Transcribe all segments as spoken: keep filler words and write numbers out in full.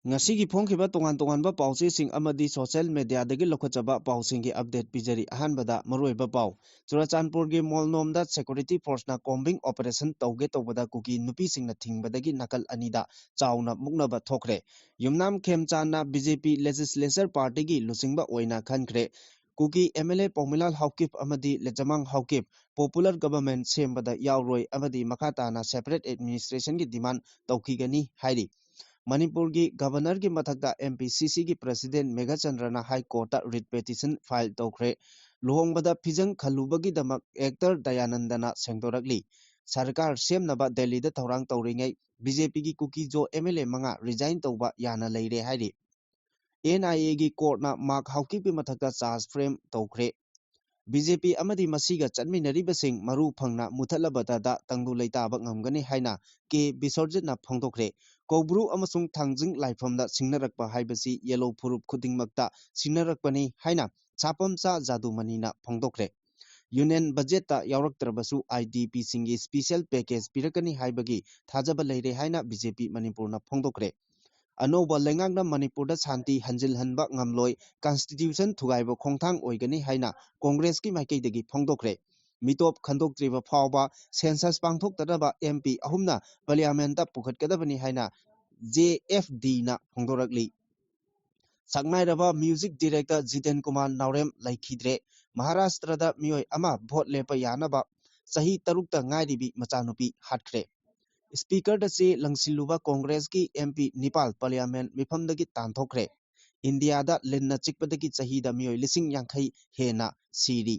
ꯉꯁꯤꯒꯤ ꯐꯣꯡꯈꯤꯕ ꯇꯣꯉꯥꯟ ꯇꯣꯉꯥꯟꯕ ꯄꯥꯎꯆꯦꯁꯤꯡ ꯑꯃꯗꯤ social mediaꯗꯒꯤ ꯂꯧꯈꯠꯆꯕ ꯄꯥꯎꯁꯤꯡꯒꯤ update ꯄꯤꯖꯔꯤ꯫ ꯑꯍꯥꯟꯕꯗ ꯃꯔꯨꯑꯣꯏꯕ ꯄꯥꯎ꯫ ꯆꯨꯔꯥꯆꯥꯟꯄꯨꯔꯒꯤ ꯃꯣꯜꯅꯣꯝꯗ security forceꯅ combing operation ꯇꯧꯒꯦ ꯇꯧꯕꯗ ꯀꯨꯀꯤ ꯅꯨꯄꯤꯁꯤꯡꯅ ꯊꯤꯡꯕꯗꯒꯤ ꯅꯥꯀꯜ ꯑꯅꯤꯗ ꯆꯥꯎꯅ ꯃꯨꯛꯅꯕ ꯊꯣꯛꯈ꯭ꯔꯦ꯫ ꯌꯨꯝꯅꯥꯝ ꯈꯦꯝꯆꯥꯟꯅ BJP legislature partyꯒꯤ ꯂꯨꯆꯤꯡꯕ ꯑꯣꯏꯅ ꯈꯟꯈ꯭ꯔꯦ꯫ ꯀꯨꯀꯤ MLA ꯄꯧꯃꯤꯂꯥꯜ ꯍꯥꯎꯀꯤꯞ ꯑꯃꯗꯤ ꯂꯦꯆꯃꯥꯡ ꯍꯥꯎꯀꯤꯞ popular government ꯁꯦꯝꯕꯗ ꯌꯥꯎꯔꯣꯏ ꯑꯃꯗꯤ ꯃꯈꯥ ꯇꯥꯅ separate administrationꯒꯤ demand ꯇꯧꯈꯤꯒꯅꯤ ꯍꯥꯏꯔꯤ꯫ ꯃꯅꯤꯄꯨꯔꯒꯤ governorꯒꯤ ꯃꯊꯛꯇ MPCCꯒꯤ president ꯃꯦꯘꯆꯟꯗ꯭ꯔꯅ High Courtꯇ writ petition file ꯇꯧꯈ꯭ꯔꯦ꯫ ꯂꯨꯍꯣꯡꯕꯗ ꯐꯤꯖꯪ ꯈꯜꯂꯨꯕꯒꯤꯗꯃꯛ actor ꯗꯌꯥꯅꯟꯗꯅ ꯁꯦꯡꯗꯣꯔꯛꯂꯤ꯫ ꯁꯔꯀꯥꯔ ꯁꯦꯝꯅꯕ ꯗꯦꯜꯂꯤꯗ ꯊꯧꯔꯥꯡ ꯇꯧꯔꯤꯉꯩ BJPꯒꯤ ꯀꯨꯀꯤꯖꯣ MLA ꯃꯉꯥ resign ꯇꯧꯕ ꯌꯥꯅ ꯂꯩꯔꯦ ꯍꯥꯏꯔꯤ꯫ NIAꯒꯤ courtꯅ ꯃꯥꯔꯛ ꯍꯥꯎꯀꯤꯞꯀꯤ ꯃꯊꯛꯇ charge frame ꯇꯧꯈ꯭ꯔꯦ꯫ BJP ꯑꯃꯗꯤ ꯃꯁꯤꯒ ꯆꯠꯃꯤꯟꯅꯔꯤꯕꯁꯤꯡ ꯃꯔꯨ ꯐꯪꯅ ꯃꯨꯊꯠꯂꯕꯗꯗ ꯇꯪꯗꯨ ꯂꯩꯇꯥꯕ ꯉꯝꯒꯅꯤ ꯍꯥꯏꯅ ꯀꯦ ꯕꯤꯁ꯭ꯋꯔꯖꯤꯠꯅ ꯐꯣꯡꯗꯣꯛꯈ꯭ꯔꯦ꯫ ꯀꯧꯕ꯭ꯔꯨ ꯑꯃꯁꯨꯡ ꯊꯥꯡꯖꯤꯡ ꯂꯥꯏꯐꯝꯗ ꯁꯤꯡꯅꯔꯛꯄ ꯍꯥꯏꯕꯁꯤ ꯌꯦꯜꯂꯣ ꯐꯨꯔꯨꯞ ꯈꯨꯗꯤꯡꯃꯛꯇ ꯁꯤꯡꯅꯔꯛꯄꯅꯤ ꯍꯥꯏꯅ ꯁꯥꯄꯝꯆꯥ ꯖꯥꯗꯨꯃꯅꯤꯅ ꯐꯣꯡꯗꯣꯛꯈ꯭ꯔꯦ꯫ Union budgetꯇ ꯌꯥꯎꯔꯛꯇ꯭ꯔꯕꯁꯨ IDPꯁꯤꯡꯒꯤ special package ꯄꯤꯔꯛꯀꯅꯤ ꯍꯥꯏꯕꯒꯤ ꯊꯥꯖꯕ ꯂꯩꯔꯦ ꯍꯥꯏꯅ BJP ꯃꯅꯤꯄꯨꯔꯅ ꯐꯣꯡꯗꯣꯛꯈ꯭ꯔꯦ꯫ ꯑꯅꯧꯕ ꯂꯩꯉꯥꯛꯅ ꯃꯅꯤꯄꯨꯔꯗ ꯁꯥꯟꯇꯤ ꯍꯟꯖꯤꯜꯍꯟꯕ ꯉꯝꯂꯣꯏ, constitution ꯊꯨꯒꯥꯏꯕ ꯈꯣꯡꯊꯥꯡ ꯑꯣꯏꯒꯅꯤ ꯍꯥꯏꯅ ꯀꯣꯡꯒ꯭ꯔꯦꯁꯀꯤ ꯃꯥꯏꯀꯩꯗꯒꯤ ꯐꯣꯡꯗꯣꯛꯈ꯭ꯔꯦ꯫ ꯃꯤꯇꯣꯞ ꯈꯟꯗꯣꯛꯇ꯭ꯔꯤꯕ ꯐꯥꯎꯕ census ꯄꯥꯡꯊꯣꯛꯇꯅꯕ MP ꯑꯍꯨꯝꯅ parliamentꯇ ꯄꯨꯈꯠꯀꯗꯕꯅꯤ ꯍꯥꯏꯅ JFDꯅ ꯐꯣꯡꯗꯣꯔꯛꯂꯤ꯫ ꯁꯛꯅꯥꯏꯔꯕ music director ꯖꯤꯇꯦꯟ ꯀꯨꯃꯥꯔ ꯅꯥꯎꯔꯦꯝ ꯂꯩꯈꯤꯗ꯭ꯔꯦ꯫ ꯃꯍꯥꯔꯥꯁꯇ꯭ꯔꯗ ꯃꯤꯑꯣꯏ ꯑꯃ vote ꯂꯦꯞꯄ ꯌꯥꯅꯕ ꯆꯍꯤ ꯇꯔꯨꯛꯇ ꯉꯥꯏꯔꯤꯕꯤ ꯃꯆꯥꯅꯨꯄꯤ ꯍꯥꯠꯈ꯭ꯔꯦ꯫ Speakerꯗ ꯆꯦ ꯂꯪꯁꯤꯜꯂꯨꯕ ꯀꯣꯡꯒ꯭ꯔꯦꯁꯀꯤ MP ꯅꯤꯄꯥꯜ parliament ꯃꯤꯐꯝꯗꯒꯤ ꯇꯥꯟꯊꯣꯛꯈ꯭ꯔꯦ꯫ ꯏꯟꯗꯤꯌꯥꯗ ꯂꯤꯟꯅ ꯆꯤꯛꯄꯗꯒꯤ ꯆꯍꯤꯗ ꯃꯤꯑꯣꯏ ꯂꯤꯁꯤꯡ ꯌꯥꯡꯈꯩ ꯍꯦꯟꯅ ꯁꯤꯔꯤ꯫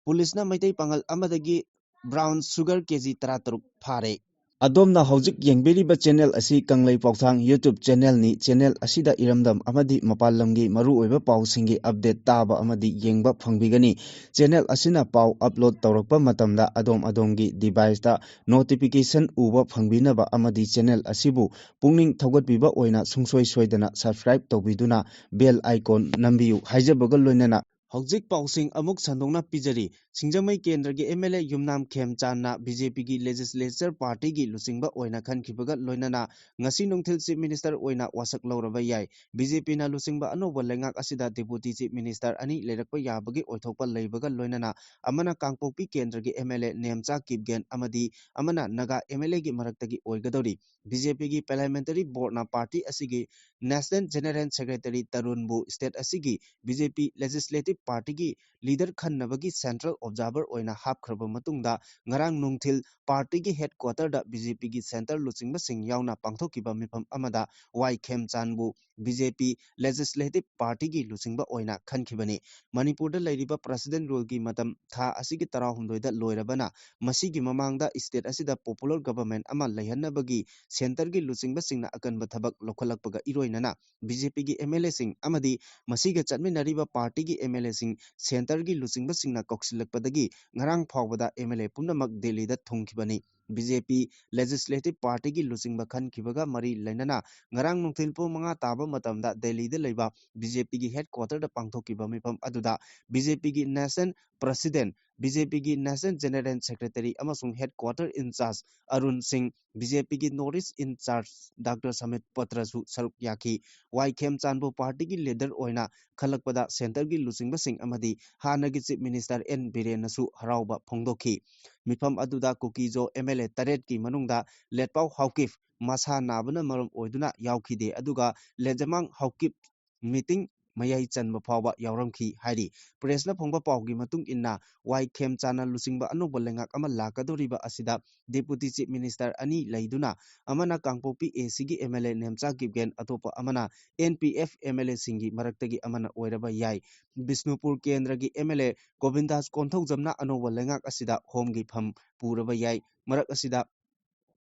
ꯄꯨꯂꯤꯁꯅ ꯃꯩꯇꯩ ꯄꯥꯉꯜ ꯑꯃꯗꯒꯤ brown sugar KG ꯇꯔꯥꯇꯔꯨꯛ ꯐꯥꯔꯦ꯫ ꯑꯗꯣꯝꯅ ꯍꯧꯖꯤꯛ ꯌꯦꯡꯕꯤꯔꯤꯕ channel ꯑꯁꯤ ꯀꯪꯂꯩ ꯄꯥꯎꯊꯥꯡ YouTube channelꯅꯤ꯫ Channel ꯑꯁꯤꯗ ꯏꯔꯝꯗꯝ ꯑꯃꯗꯤ ꯃꯄꯥꯟ ꯂꯝꯒꯤ ꯃꯔꯨꯑꯣꯏꯕ ꯄꯥꯎꯁꯤꯡꯒꯤ update ꯇꯥꯕ ꯑꯃꯗꯤ ꯌꯦꯡꯕ ꯐꯪꯕꯤꯒꯅꯤ꯫ Channel ꯑꯁꯤꯅ ꯄꯥꯎ upload ꯇꯧꯔꯛꯄ ꯃꯇꯝꯗ ꯑꯗꯣꯝ ꯑꯗꯣꯝꯒꯤ deviceꯇ notification ꯎꯕ ꯐꯪꯕꯤꯅꯕ ꯑꯃꯗꯤ channel ꯑꯁꯤꯕꯨ ꯄꯨꯛꯅꯤꯡ ꯊꯧꯒꯠꯄꯤꯕ ꯑꯣꯏꯅ ꯁꯨꯡꯁꯣꯏ ꯁꯣꯏꯗꯅ subscribe ꯇꯧꯕꯤꯗꯨꯅ bell icon ꯅꯝꯕꯤꯌꯨ ꯍꯥꯏꯖꯕꯒ ꯂꯣꯏꯅꯅ ꯍꯧꯖꯤꯛ ꯄꯥꯎꯁꯤꯡ ꯑꯃꯨꯛ ꯁꯟꯗꯣꯛꯅ ꯄꯤꯖꯔꯤ꯫ ꯁꯤꯡꯖꯃꯩ ꯀꯦꯟꯗ꯭ꯔꯒꯤ M L A Yumnam ꯈꯦꯝꯆꯥꯟꯅ B J P ꯒꯤ Legislature Party ꯒꯤ ꯂꯨꯆꯤꯡꯕ ꯑꯣꯏꯅ ꯈꯟꯈꯤꯕꯒ ꯂꯣꯏꯅꯅ ꯉꯁꯤ ꯅꯨꯡꯊꯤꯜ Chief Minister ꯑꯣꯏꯅ ꯋꯥꯁꯛ ꯂꯧꯔꯕ ꯌꯥꯏ꯫ B J P ꯅ ꯂꯨꯆꯤꯡꯕ ꯑꯅꯧꯕ ꯂꯩꯉꯥꯛ ꯑꯁꯤꯗ Deputy Chief Minister ꯑꯅꯤ ꯂꯩꯔꯛꯄ ꯌꯥꯕꯒꯤ ꯑꯣꯏꯊꯣꯛꯄ ꯂꯩꯕꯒ ꯂꯣꯏꯅꯅ ꯑꯃꯅ ꯀꯥꯡꯄꯣꯛꯄꯤ ꯀꯦꯟꯗ꯭ꯔꯒꯤ M L A Nemcha Kipgen ꯑꯃꯗꯤ ꯑꯃꯅ ꯅꯥꯒꯥ M L A ꯒꯤ ꯃꯔꯛꯇꯒꯤ ꯑꯣꯏꯒꯗꯧꯔꯤ꯫ B J P ꯒꯤ Parliamentary Board ꯅ party ꯑꯁꯤꯒꯤ National General Secretary ꯇꯔꯨꯟꯕꯨ state ꯑꯁꯤꯒꯤ B J P Legislative Party ꯒꯤ leader ꯈꯟꯅꯕꯒꯤ central observer ꯑꯣꯏꯅ ꯍꯥꯞꯈ꯭ꯔꯕ ꯃꯇꯨꯡꯗ, ꯉꯔꯥꯡ ꯅꯨꯡꯊꯤꯜ party ꯒꯤ headquarter ꯗ B J P ꯒꯤ centre ꯂꯨꯆꯤꯡꯕꯁꯤꯡ ꯌꯥꯎꯅ ꯄꯥꯡꯊꯣꯛꯈꯤꯕ ꯃꯤꯐꯝ ꯑꯃꯗ ꯋꯥꯏ ꯈꯦꯝꯆꯥꯟꯕꯨ B J P Legislative Party ꯒꯤ ꯂꯨꯆꯤꯡꯕ ꯑꯣꯏꯅ ꯈꯟꯈꯤꯕꯅꯤ꯫ ꯃꯅꯤꯄꯨꯔꯗ ꯂꯩꯔꯤꯕ President Rule ꯒꯤ ꯃꯇꯝ ꯊꯥ ꯑꯁꯤꯒꯤ ꯇꯔꯥꯍꯨꯝꯗꯣꯏꯗ ꯂꯣꯏꯔꯕꯅ, ꯃꯁꯤꯒꯤ ꯃꯃꯥꯡꯗ state ꯑꯁꯤꯗ popular government ꯑꯃ ꯂꯩꯍꯟꯅꯕꯒꯤ centre ꯒꯤ ꯂꯨꯆꯤꯡꯕꯁꯤꯡꯅ ꯑꯀꯟꯕ ꯊꯕꯛ ꯂꯧꯈꯠꯂꯛꯄꯒ ꯏꯔꯣꯏꯅꯅ, B J P ꯒꯤ M L A ꯁꯤꯡ ꯑꯃꯗꯤ ꯃꯁꯤꯒ ꯆꯠꯃꯤꯟꯅꯔꯤꯕ party ꯒꯤ M L A ꯁꯤꯡ centre ꯒꯤ ꯂꯨꯆꯤꯡꯕꯁꯤꯡꯅ ꯀꯧꯁꯤꯜꯂꯛꯄꯗꯒꯤ ꯉꯔꯥꯡ ꯐꯥꯎꯕꯗ M L A ꯄꯨꯝꯅꯃꯛ ꯗꯦꯜꯂꯤꯗ ꯊꯨꯡꯈꯤꯕꯅꯤ꯫ B J P Legislative Party ꯒꯤ ꯂꯨꯆꯤꯡꯕ ꯈꯟꯈꯤꯕꯒ ꯃꯔꯤ ꯂꯩꯅꯅ, ꯉꯔꯥꯡ ꯅꯨꯡꯊꯤꯜ ꯄꯨꯡ ꯃꯉꯥ ꯇꯥꯕ ꯃꯇꯝꯗ ꯗꯦꯜꯂꯤꯗ ꯂꯩꯕ B J P ꯒꯤ headquarter ꯗ ꯄꯥꯡꯊꯣꯛꯈꯤꯕ ꯃꯤꯐꯝ ꯑꯗꯨꯗ B J P ꯒꯤ National President, B J P ꯒꯤ National General Secretary ꯑꯃꯁꯨꯡ headquarter in charge ꯑꯔꯨꯟ ꯁꯤꯡ, B J P ꯒꯤ North East in charge Doctor Samit ꯄꯇ꯭ꯔꯁꯨ ꯁꯔꯨꯛ ꯌꯥꯈꯤ꯫ ꯋꯥꯏ ꯈꯦꯝꯆꯥꯟꯕꯨ party ꯒꯤ leader ꯑꯣꯏꯅ ꯈꯜꯂꯛꯄꯗ centre ꯒꯤ ꯂꯨꯆꯤꯡꯕꯁꯤꯡ ꯑꯃꯗꯤ ꯍꯥꯟꯅꯒꯤ Chief Minister N ꯕꯤꯔꯦꯟꯅꯁꯨ ꯍꯔꯥꯎꯕ ꯐꯣꯡꯗꯣꯛꯈꯤ꯫ ꯃꯤꯐꯝ ꯑꯗꯨꯗ ꯀꯨꯀꯤꯖꯣ M L A ꯇꯔꯦꯠꯀꯤ ꯃꯅꯨꯡꯗ ꯂꯦꯠꯄꯥꯎ ꯍꯥꯎꯀꯤꯞ ꯃꯁꯥ ꯅꯥꯕꯅ ꯃꯔꯝ ꯑꯣꯏꯗꯨꯅ ꯌꯥꯎꯈꯤꯗꯦ, ꯑꯗꯨꯒ ꯂꯦꯖꯃꯥꯡ ꯍꯥꯎꯀꯤꯞ meeting ꯃꯌꯥꯏ ꯆꯟꯕ ꯐꯥꯎꯕ ꯌꯥꯎꯔꯝꯈꯤ ꯍꯥꯏꯔꯤ꯫ Press ꯅ ꯐꯣꯡꯕ ꯄꯥꯎꯒꯤ ꯃꯇꯨꯡ ꯏꯟꯅ, ꯋꯥꯏ ꯈꯦꯝꯆꯥꯟꯅ ꯂꯨꯆꯤꯡꯕ ꯑꯅꯧꯕ ꯂꯩꯉꯥꯛ ꯑꯃ ꯂꯥꯛꯀꯗꯧꯔꯤꯕ ꯑꯁꯤꯗ Deputy Chief Minister ꯑꯅꯤ ꯂꯩꯗꯨꯅ, ꯑꯃꯅ ꯀꯥꯡꯄꯣꯛꯄꯤ A C ꯒꯤ M L A Nemcha Kipgen, ꯑꯇꯣꯞꯄ ꯑꯃꯅ N P F M L A ꯁꯤꯡꯒꯤ ꯃꯔꯛꯇꯒꯤ ꯑꯃꯅ ꯑꯣꯏꯔꯕ ꯌꯥꯏ꯫ ꯕꯤꯁꯅꯨꯄꯨꯔ ꯀꯦꯟꯗ꯭ꯔꯒꯤ M L A ꯒꯣꯕꯤꯟꯗꯥꯁ ꯀꯣꯟꯊꯧꯖꯝꯅ ꯑꯅꯧꯕ ꯂꯩꯉꯥꯛ ꯑꯁꯤꯗ ꯍꯣꯝꯒꯤ ꯐꯝ ꯄꯨꯔꯕ ꯌꯥꯏ꯫ ꯃꯔꯛ ꯑꯁꯤꯗ